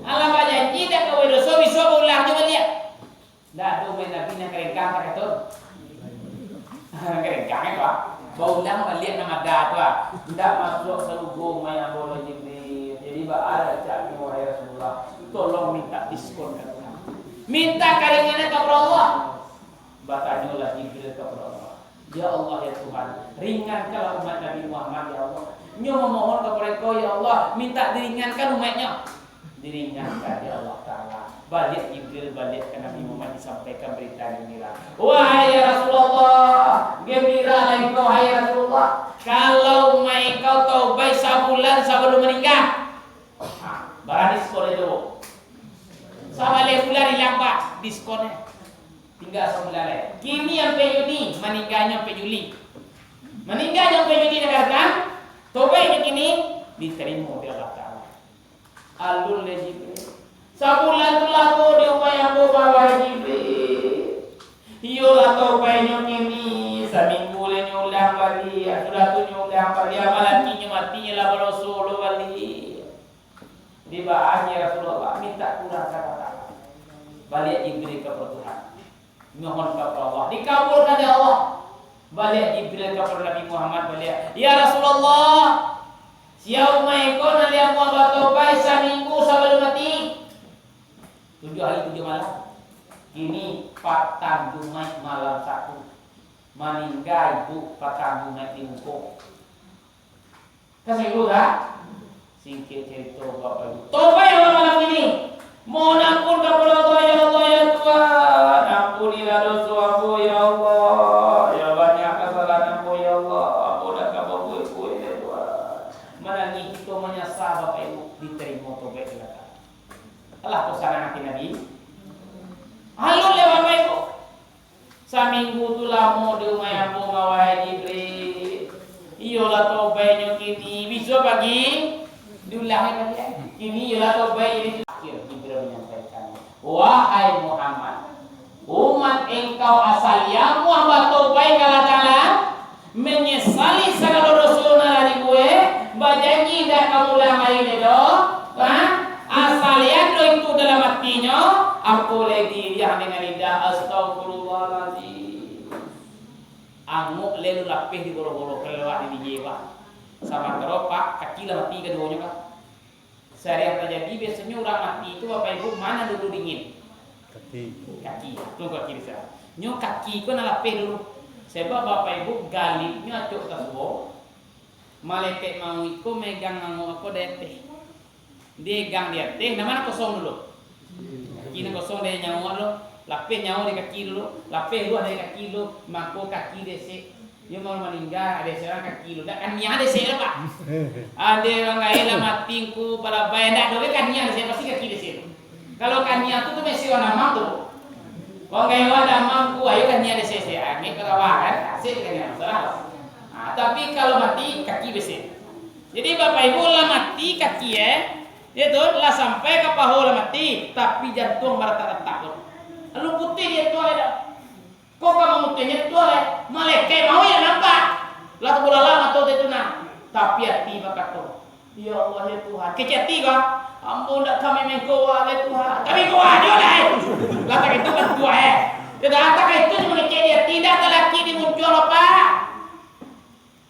Alah bajanji dak ka badoso, bisuak baulang nyo baliak. Ndak ado umaik Nabi nan karengkang takato. Karengkang kan, Pak? Baulang baliak nan ada tu, ah. Ndak masuak sarugo umaik ambo lai Jibril. Jadi, baa dapeknyo, wahai Rasulullah? Tolong minta diskon ka Tuhan. Minta karinganan ka Allah. Batanyolah Jibril kapado Allah, "Ya Allah, ya Tuhan, ringankanlah umaik Nabi Muhammad, ya Allah. Nyo mamohon kapado Engkau, ya Allah, minta diringankan umaiknyo." Diringankan dek Allah Taala. Baliak Jibril, baliak ka Nabi Muhammad, disampaikan berita gembira. "Wahai ya Rasulullah, gembiralah engkau, hai Rasulullah. Kalau umaik engkau taubaik sabulan sabalun maningga." Ha, bara diskon itu, Bu? Sabaleh bulan ilang, Pak, diskonnyo. Tingga sabulan lai. Kini ampek Juni, maningganyo ampek Juli. Maningganyo ampek Juli, dangarakan. Tobaiknyo kini ditarimo dek Allah Taala. Alun lai Jibril. Sabulan tu lamo di umaik ambo, wahai Jibril. Iyolah tobaiknyo kini, saminggu lai nyo ulang baliak, sudah tu nyo ulang baliak, malam kini nyo mati, nyo lah badoso lo baliak. Dibaa, ya Rasulullah, minta kurang kata-kata. Baliak Jibril ka Tuhan. Mohon ka Allah. Dikabulkan dek Allah. Baliak Jibril ka Nabi Muhammad baliak. "Ya Rasulullah, sia umaik ko nan lai amuah batobaik saminggu sabalun mati. Tujuah hari tujuah malam. Kini patang Jumaik malam Sabtu. Maningga ibu patang Jumaik di muko." Ka singgu, kan? Singkek carito, Bapak Ibu. Tobaik malam kini. Mohon ampun kapado Allah, ya Allah, ya Tuhan. Ampunilah doso ambo, ya Allah. Ya, banyak kasalahan ambo, ya Allah. Ambo dak ka babuek-buek, ya Tuhan. Manangih kito manyasa, Bapak Ibu. Ditarimo tobaik dek Allah. Alah, ko sanang ati Nabi. Alun lai, Bapak Ibu. Saminggu tu lamo di umaik ambo, wahai Jibril. Iyolah tobaiknyo kini, bisuak pagi diulang lai baliak. Kini iyolah tobaik, jadi akhir Jibril manyampaikan, "Wahai Muhammad, umaik engkau asa lai amuah batobaik ka Allah Taala, manyasali sagalo doso nan lah dibuek, bajanji indak ka ulang lai doh, ha? Asa lai ado itu dalam atinyo, apo lai diriang dengan lidah, 'Astagfirullahalazim.'" Angok lai alun lapeh digorok-gorok, kalua di bibia, Pak. Samantaro, Pak, kaki lah mati kaduonyo, Pak. Sariang tajadi, biasonyo urang mati tu, Bapak Ibu, ma nan dulu dingin? Kaki. Kaki, tu kaki bisa. Nyo kaki ko nan lapeh dulu. Sebab Bapak Ibu, galiknyo acok tasuo, malaikat mauik ko megang angok ko di ateh. Diegang di ateh, nan ma nan kosong dulu? Kaki nan kosong dari nyawa lo, lapeh nyawa dari kaki dulu, lapeh ruah dari kaki dulu, mako kaki desek. Iyo mau maningga, desek urang kaki dulu. Dak kaniah desek lo, Pak. Ade urang lain lah mati ngku, palabai, dak doh, kaniah desek, pasti kaki desek. Kalau kaniah tu, tu mesti urang damam tu. Urang gaek urang damam ngku, ayo kaniah desek-desek, angek ka rawa kan, asik kaniah, masalah. Ah, tapi kalau mati, kaki desek. Jadi, Bapak Ibu, lah mati kaki, eh. Iyo tu, lah sampai ka paho lah mati, tapi jantuang baratak-ratak tu. Alun putuih jantuang, eh, dah. Kok ka mamutuihnyo tu, eh? Malaikat mauik nan nampak. Lah tabulala mato tu nah. Tapi ati bakato, "Ya Allah, ya Tuhan." Kecek ati ko, "Ambo ndak ka mamangko Wa lai, Tuhan." Ka mangko Wa juo lai. Lah tak itu kan tuah, eh. Yo dah, tak itu mangecek di ati, ndak talaki di muncuang lo, Pak.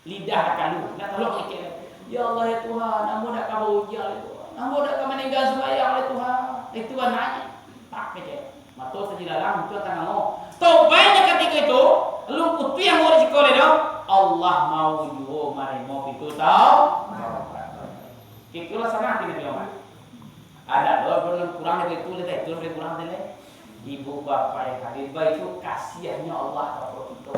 Lidah takalu, ndak talok ngecek. "Ya Allah, ya Tuhan, ambo ndak ka baujian lai, Tuhan. Ambo ndak ka maningga sumbayang lai, Tuhan." Itu anaknyo. Tak ngecek. Mato tajilalang, muncul tangan mo. Tobaiknyo katiko itu, alun putuih ambo di siko lai doh. Allah mau juo marimo pintu tau. Kiro-kiro lah sanang ati Nabi Muhammad. Ada doh, alun kurang dari itu, dari itu, dari kurang dari. Ibu bapak yang hadir, baitu kasiahnyo Allah ka kito.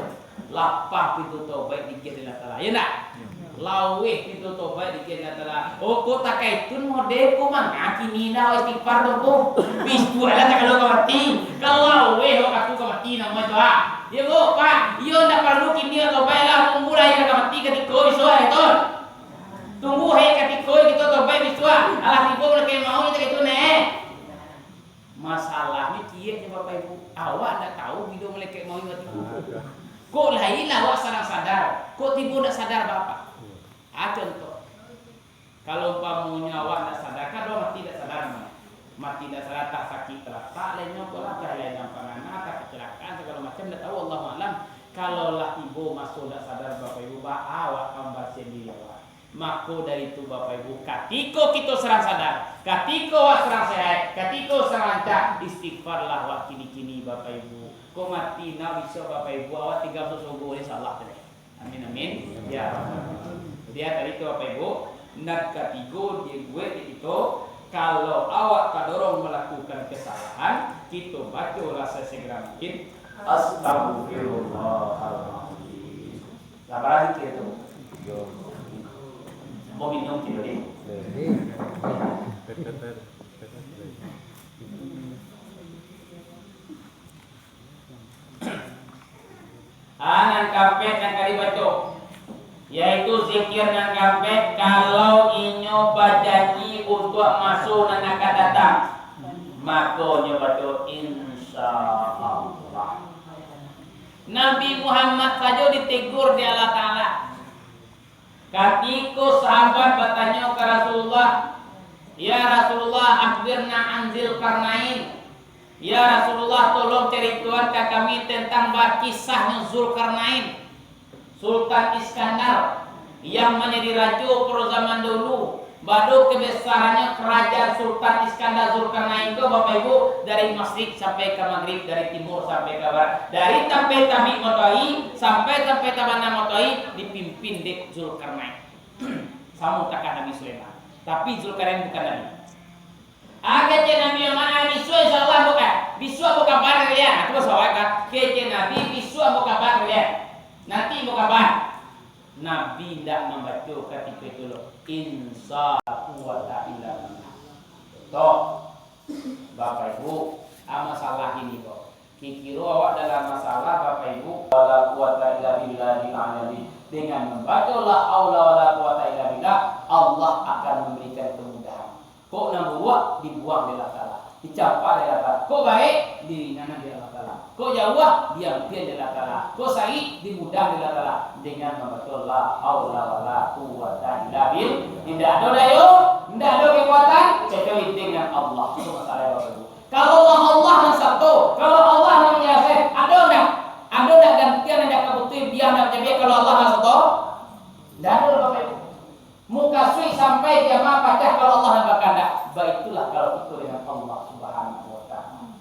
Lapang pintu tobaik di Allah Taala. Ya ndak? Laweh pintu tobaik di Allah Taala. Oh, kok takah itu mode ko manga kini dah istighfar tu ko. Bisuak lah tak kalau ka mati. Kalau laweh kok aku ka mati namo itu, ah. Ya, Bu, Pak. Iyo ndak paralu kini tobaik lah, tunggu lah iyo ka mati katiko bisuak itu. Tunggu hai katiko kito tobaik bisuak. Alah tibo lah kayak mau itu gitu neh. Masalahnyo ciek nyo Bapak Ibu, awak ndak tahu bilo malaikat mauik mati. Kok lain awak sadang sadar, kok tibo ndak sadar Bapak? Ah, contoh, kalau umpamonyo awak ndak sadar, kan urang mati ndak sadar namonyo. Mati ndak sadar, tah sakik talatak lainyo, apolah tah lain nan pangana, tah kecelakaan, sagalo macam, ndak tahu, Allahu a'lam. Kalau lah tibo maso ndak sadar Bapak Ibu, baa awak ka mambarasiahan diri awak? Mako dari itu, Bapak Ibu, katiko kito sadang sadar, katiko awak sadang sehat, katiko sadang rancak, istighfarlah awak kini-kini, Bapak Ibu. Kok mati nak bisuak, Bapak Ibu, awak tingga masuak surgo, insyaallah tadi. Amin, amin. Ya. Jadi, tadi tu, Bapak Ibu, nan katigo dibuek di kito, kalau awak tadorong malakukan kesalahan, kito bacolah sasegera mungkin, Astagfirullahaladzim. Lah bara zikir tu? Ambo minum kini, deh. Ah, nan kampek nan ka dibaco, yaitu zikir nan kampek, kalau inyo bajanji untuak maso nan akan datang, mako inyo baco, "Insya Allah." Nabi Muhammad sajo ditegur dek Allah Taala. Katiko sahabat batanyo ka Rasulullah, "Ya Rasulullah, akhbirna an Zulkarnain." "Ya Rasulullah, tolong caritoan ka kami tentang bakisahnyo Zulkarnain." Sultan Iskandar, yang manjadi rajo pado zaman dahulu, bado kabesarannyo karajaan Sultan Iskandar Zulkarnain ko, Bapak Ibu, dari Masrik sampai ka Magrib, dari timur sampai ka barat, dari tampek tabik matoari sampai tampek tabanam matoari, dipimpin dek Zulkarnain. Samo takah Nabi Sulaiman, tapi Zulkarnain bukan nabi. Ah, kecek Nabi Muhammad, ah, bisuak insyaallah bukan. Bisuak ambo kabar kalian. Ah, tu bahaso awak kan. Kecek Nabi, bisuak ambo kabar kalian. Nanti ambo kabar. Nabi indak mambaco katiko itu lo. Insya quwwata illa billah. Toh, Bapak Ibu, ah, masalah ini kok. Kikiro awak dalam masalah, Bapak Ibu, wala quwwata illa billahil aliyil azim. Dengan mambaco la haula wala quwwata illa billah, Allah akan memberikan kemudahan. Kok nan buruak dibuang dek Allah Taala, dicampa dek Allah Taala. Kok baik, diringanan dek Allah Taala. Kok jauah, diampian dek Allah Taala. Kok sarik, dimudahkan dek Allah Taala. Dengan mambaco la haula wala quwwata illa billah. Indak ado dayo, indak ado kekuatan, kecuali dengan Allah. Itu masalah, Bapak Ibu. Kalau Allah, Allah nan sato, kalau Allah nan manyalasaikan, ado ndak? Ado ndak gantian nan ndak ka putuih, bia ndak ka cabiak kalau Allah nan sato? Ndak ado, Bapak Ibu. Mukasuik sampai kiamat pacah kalau Allah nan bakandak. Baitulah kalau kito dengan Allah Subhanahu wa Ta'ala.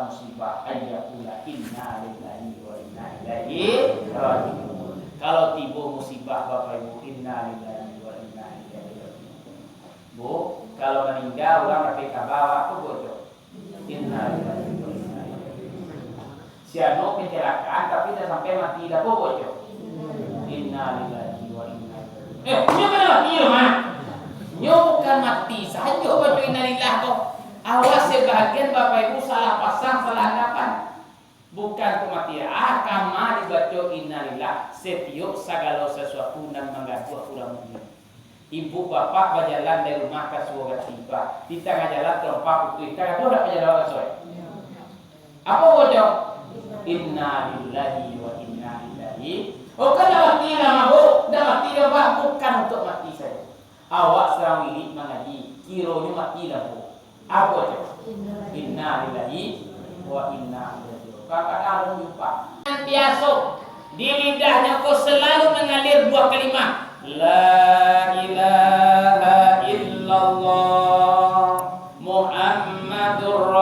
Musibah, ayyakula inna lillahi wa inna ilaihi raji'un. Kalau tibo musibah, Bapak Ibu, inna lillahi wa inna ilaihi raji'un. Bu, kalau maningga urang dapek kaba, apo baco? Inna lillahi wa inna ilaihi raji'un. Si anu kecelakaan tapi dah sampai mati, dah apo baco? Inna lillahi wa inna ilaihi raji'un. Eh, nyo kan mati tu, Mak? Nyo bukan mati sajo baco innalillah ko. Awak sebagian Bapak Ibu salah pasang, salah anggapan. Bukan kematian, ah, kama dibaco innalillah setiok sagalo sasuatu nan manggaduah urang mukmin. Ibu bapak bajalan dari rumah ka suo ka tipa, di tangah jalan tarompa putuih, ka gaduah dak bajalan ka suo? Apo baco? Inna lillahi wa inna ilaihi. Oh, kan dak mati lah, Mak, Bu? Dak mati lah, Pak? Bukan untuak mati sajo. Awak sadang wirid mangaji, kironyo mati lampu. Apo tu? Inna lillahi wa inna ilaihi raji'un. Kadang-kadang alun jumpa. Nan biaso, di lidahnyo ko salalu mangalir buah kalimah, La ilaha illallah Muhammadur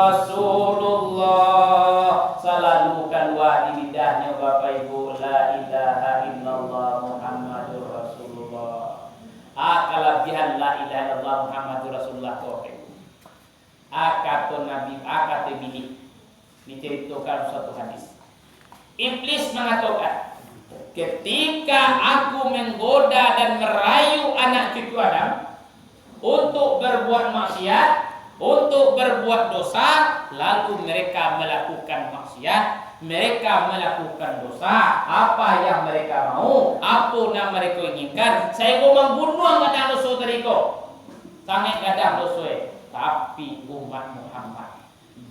Rasulullah. Salalu kalua di lidahnyo, Bapak Ibu, La ilaha illallah Muhammadur Rasulullah. A kalabiahan La ilaha illallah Muhammadur Rasulullah tu, Bapak Ibu. A kato Nabi, a kato Ibilih. Dicaritokan dalam suatu hadis. Iblis mangatokan, "Ketika aku menggoda dan merayu anak cucu Adam untuk berbuat maksiat, untuk berbuat dosa, lalu mereka melakukan maksiat, mereka melakukan dosa, apa yang mereka mau, apo nan mereka inginkan, sainggo manggunuang gadang doso tadi ko." Sangaik gadang doso, eh. Tapi umat Muhammad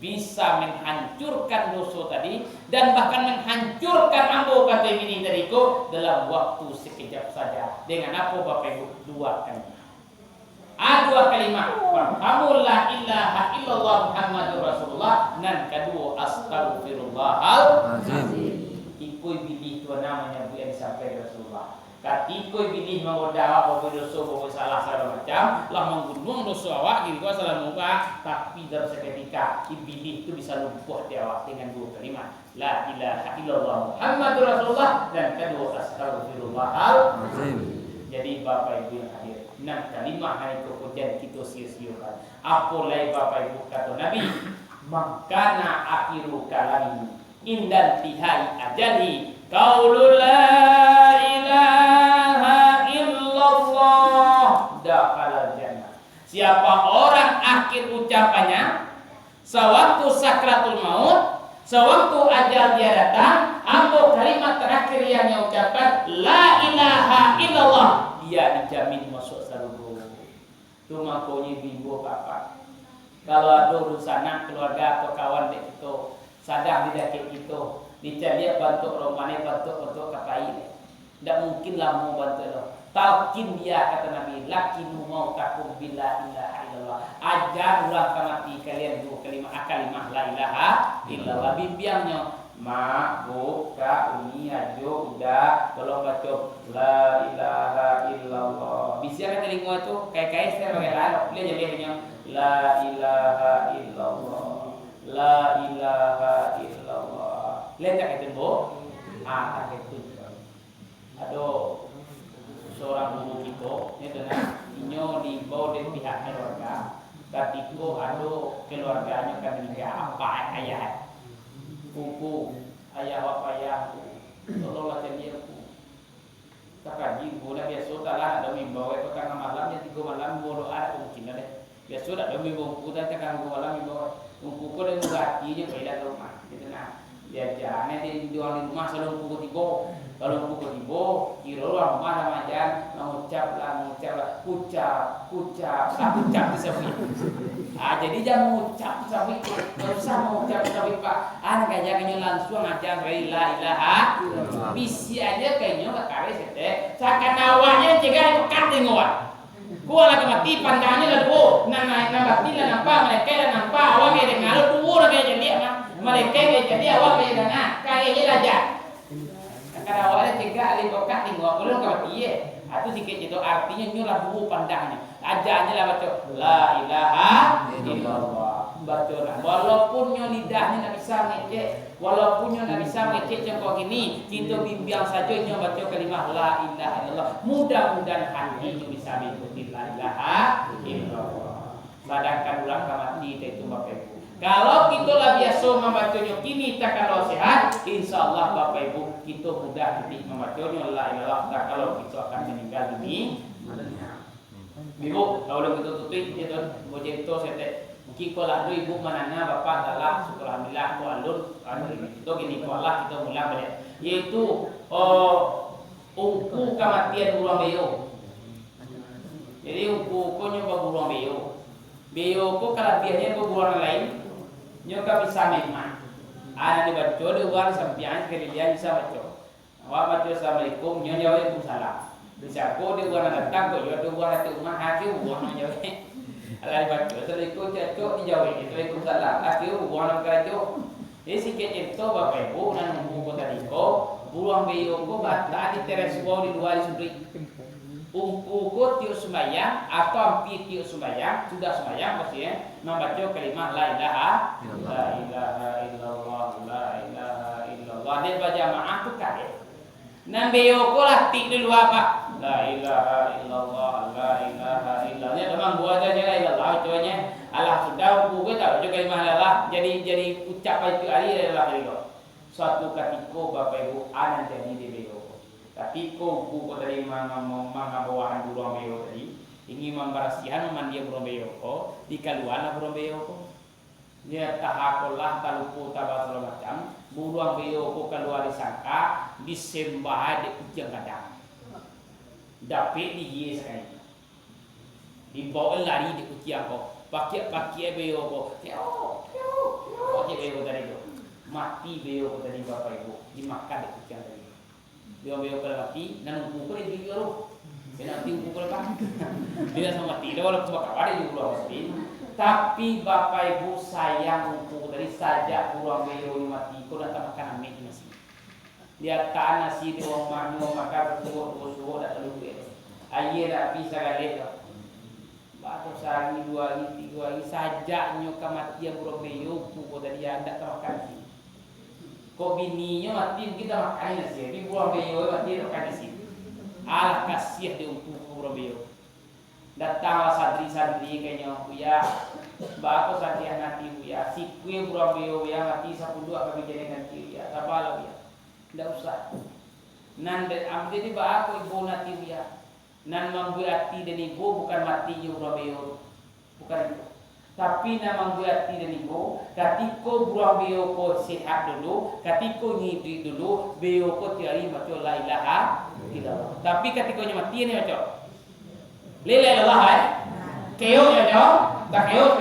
bisa menghancurkan doso tadi, dan bahkan menghancurkan ambo, kato Ibilih tadi ko, dalam waktu sekejap saja. Dengan apo, Bapak Ibu? Dua kalimat. A, dua kalimat. Partamo, "La ilaha illallah Muhammadur Rasulullah." Nan kaduo, "Astagfirullahal azim." Iko Ibilih tu nan manyabuik nan disampaikan Rasulullah. Katiko Ibilih manggoda awak, babuek doso, babuek salah, sagalo macam, lah manggunuang doso awak, kini ko salah mangubah, tapi dalam saketika, Ibilih tu bisa lumpuah di awak dengan duo kalimat, "La ilaha illallah Muhammadur Rasulullah," dan kaduo, "Astagfirullahal azim." Jadi, Bapak Ibu yang hadir, nan kalimah nan iko ko jan kito sio-siokan. Apo lai, Bapak Ibu, kato Nabi, "Man kana akhiru kalamihi inda intihai ajalihi qaulu la ilaha illallah, dakhalal jannah." Siapa orang akhir ucapannya sewaktu sakratul maut, sewaktu ajal dia datang, apo kalimat terakhir yang dia ucapkan, "La ilaha illallah," dia dijamin masuk sarugo. Tu makonyo ibu-ibu, bapak, kalau ado dunsanak, kaluarga atau kawan dek kito, sadang di dakek kito, dicaliak bantuak romanyo, bantuak-bantuak ka pai, ndak mungkin lamo bantuak lo. Talkin dia, kato Nabi, "Lakinu mautakum bila ilaha illallah." Aja urang ka mati kalian duo kalimah, kalimah la ilaha illallah. Bimbiangnyo, "Mak, Bu, Kak, Umi, Ajo, Uda, tolong baco La ilaha illallah." Bisiak ka talingo tu, kai-kai se bagai lah, buliah jaleh inyo, "La ilaha illallah, la ilaha illallah." Lai tak kaitu, Bu? Ah, tak kaitu. Ado surang guru kito, nyo tu nah, inyo diimbau dek pihak kaluarga, katiko ado kaluarganyo ka maningga, apak, ayah, eh. "Ungku, ayah awak payah, Ungku. Tolonglah caliak, Ungku." Takaji, Ungku, ndak biaso, tak lah ado imbau, eh, ko tangah malam, jam tigo malam, imbau doa, dak mungkin lah deh. Biaso dak ado imbau Ungku, tapi tangah malam imbau. Ungku ko dek murah ati nyo, pailah ka rumah. Gitu nah. Diaja nyo di, di urang di rumah, selalu Ungku ko tibo. Kalau Ungku ko tibo, kiro urang rumah lah majan, mangucap lah, mangucap lah, kucap, kucap, lah kucap tu sabuik. Ah, jadi jan mangucap tu sabuik. Dak usah mangucap tu sabuik, Pak. Ah, nan kajak inyo langsuang aja, la ilaha. Bisi aja ka inyo ka kareh setek. Sakan awaknyo cegah pekat dengo, Pak. Ko lah ka mati, pandangnyo lah duo. Nan, nan, nan batin lah nampak, malaikat lah nampak, awak ka danga, duo lah ka caliak mah. Malaikat ka caliak, awak ka danga, ka aja. Kadang awak lah cegak, alih bokak, tengok, awak pulang ka mati, eh. Ah, tu sikit je tu, artinyo nyo lah duo pandangnyo. Aja-aja lah baco, "La ilaha illallah." Baco lah. Walaupun nyo lidahnyo ndak bisa mangecek, walaupun nyo ndak bisa mangecek cako kini, kito bimbiang sajo nyo baco kalimah la ilaha illallah. Mudah-mudahan hatinyo bisa mangikuti la ilaha illallah. Sadangkan urang ka mati, itu Bapak Ibu. Kalau kito lah biaso mambaconyo kini, takalo sehat, insya Allah Bapak Ibu, kito mudah nanti mambaconyo la ilaha illallah, takalo kito akan maninggal dunia. Ibu, kalau kito tutup, ya, Don, mau cerita setek. Mungkin kalau ado ibu mananya, bapak adalah syukur alhamdulillah, ko alun, anu, ini. Kito gini, ko Allah, kito mulang baliak. Yaitu, oh, ungku kamatian buruang beyo. Jadi, ungku ko nyo baburuang beyo. Beyo ko kalabiahnyo baburuang nan lain, nyo ka bisa memang. Anak dibaco, di urang sampiang, kaliliang bisa baco. Awak baco assalamualaikum, nyo jawek waalaikumsalam. Disangko dek urang nan datang, kok iyo ado urang datang rumah, ha, kiro urang nan jawek. Alah dibaco assalamualaikum, cacok dijawek waalaikumsalam, ha, kiro urang nan karajo. Jadi, sikek contoh, Bapak Ibu, nan ungku ko tadi ko, buruang beyo ko batak di teras surau, di lua di suduik. Ungku ko tiok sumbayang, atau ampia tiok sumbayang, sudah sumbayang, maksudnyo, mambaco kalimah la ilaha, la ilaha illallah, la ilaha illallah. Dek bajamaah tu karik. Nan beyo ko lah tik di lua, Pak. La ilaha illallah, la ilaha illallah. Nyo memang buah aja nyo la ilaha, cumanyo alah sudah ungku ko tahu jo kalimah la ilaha. Jadi, jadi ucapan itu ari la ilaha illallah. Suatu katiko, Bapak Ibu, anak jadi di beyo ko. Katiko ungku ko tadi manga-, mangabawahan buruang beyo tadi, ingin mambarasiahan, mamandian buruang beyo ko, dikalualah buruang beyo ko. Nyo taha ko lah, talupo, tabah, sagalo macam, buruang beyo ko kalua di sangka, disembah dek kuciang gadang. Dapek di hiye sakali. Dibaok lari dek kuciang ko, pakiak-pakiak beyo ko, kiok, kiok, kiok, cek beyo ko tadi tu. Mati beyo ko tadi, Bapak Ibu, dimakan dek kuciang tadi. Beyo-beyo ko lah mati, nan ungku ko dijual tu. Dia nanti ungku ko lepas. Dia nak samo mati lah, walaupun bakawan dia juo mati. Tapi Bapak Ibu, sayang ungku ko tadi, sajak buruang beyo nyo mati ko, dak tamakan ameh nasi. Diataan nasi di rumah nyo, makan sasuok duo suok, dak talupo. Aia dak abih sagaleh doh. Baa tu, sahari, duo hari, tigo hari, sajak nyo kamatian buruang beyo, ungku ko tadi, ndak tamakan nasi. Kok bininyo mati, mungkin tamakan nasi, tapi buruang beyo mati, tamakan nasi. Alah, kasiah dek ungku ko buruang beyo. Datanglah santri-santri ka inyo, "Buya, baa ko sadiah ati, Buya? Sikua buruang beyo, Buya, mati, sapuluah kami jadi ganti, Buya. Sabalah, Buya." "Ndak usah. Nan de-, am, jadi baa ko ibo ati, Buya?" Nan mambuek ati den ibo bukan matinyo buruang beyo, bukan itu. Tapi nan mambuek ati den ibo, katiko buruang beyo ko sehat dulu, katiko inyo iduik dulu, beyo ko tiok ari maco la ilaha illallah. Tapi katiko inyo mati, inyo maco la ilaha illallah, eh? Keok inyo maco, tak keok,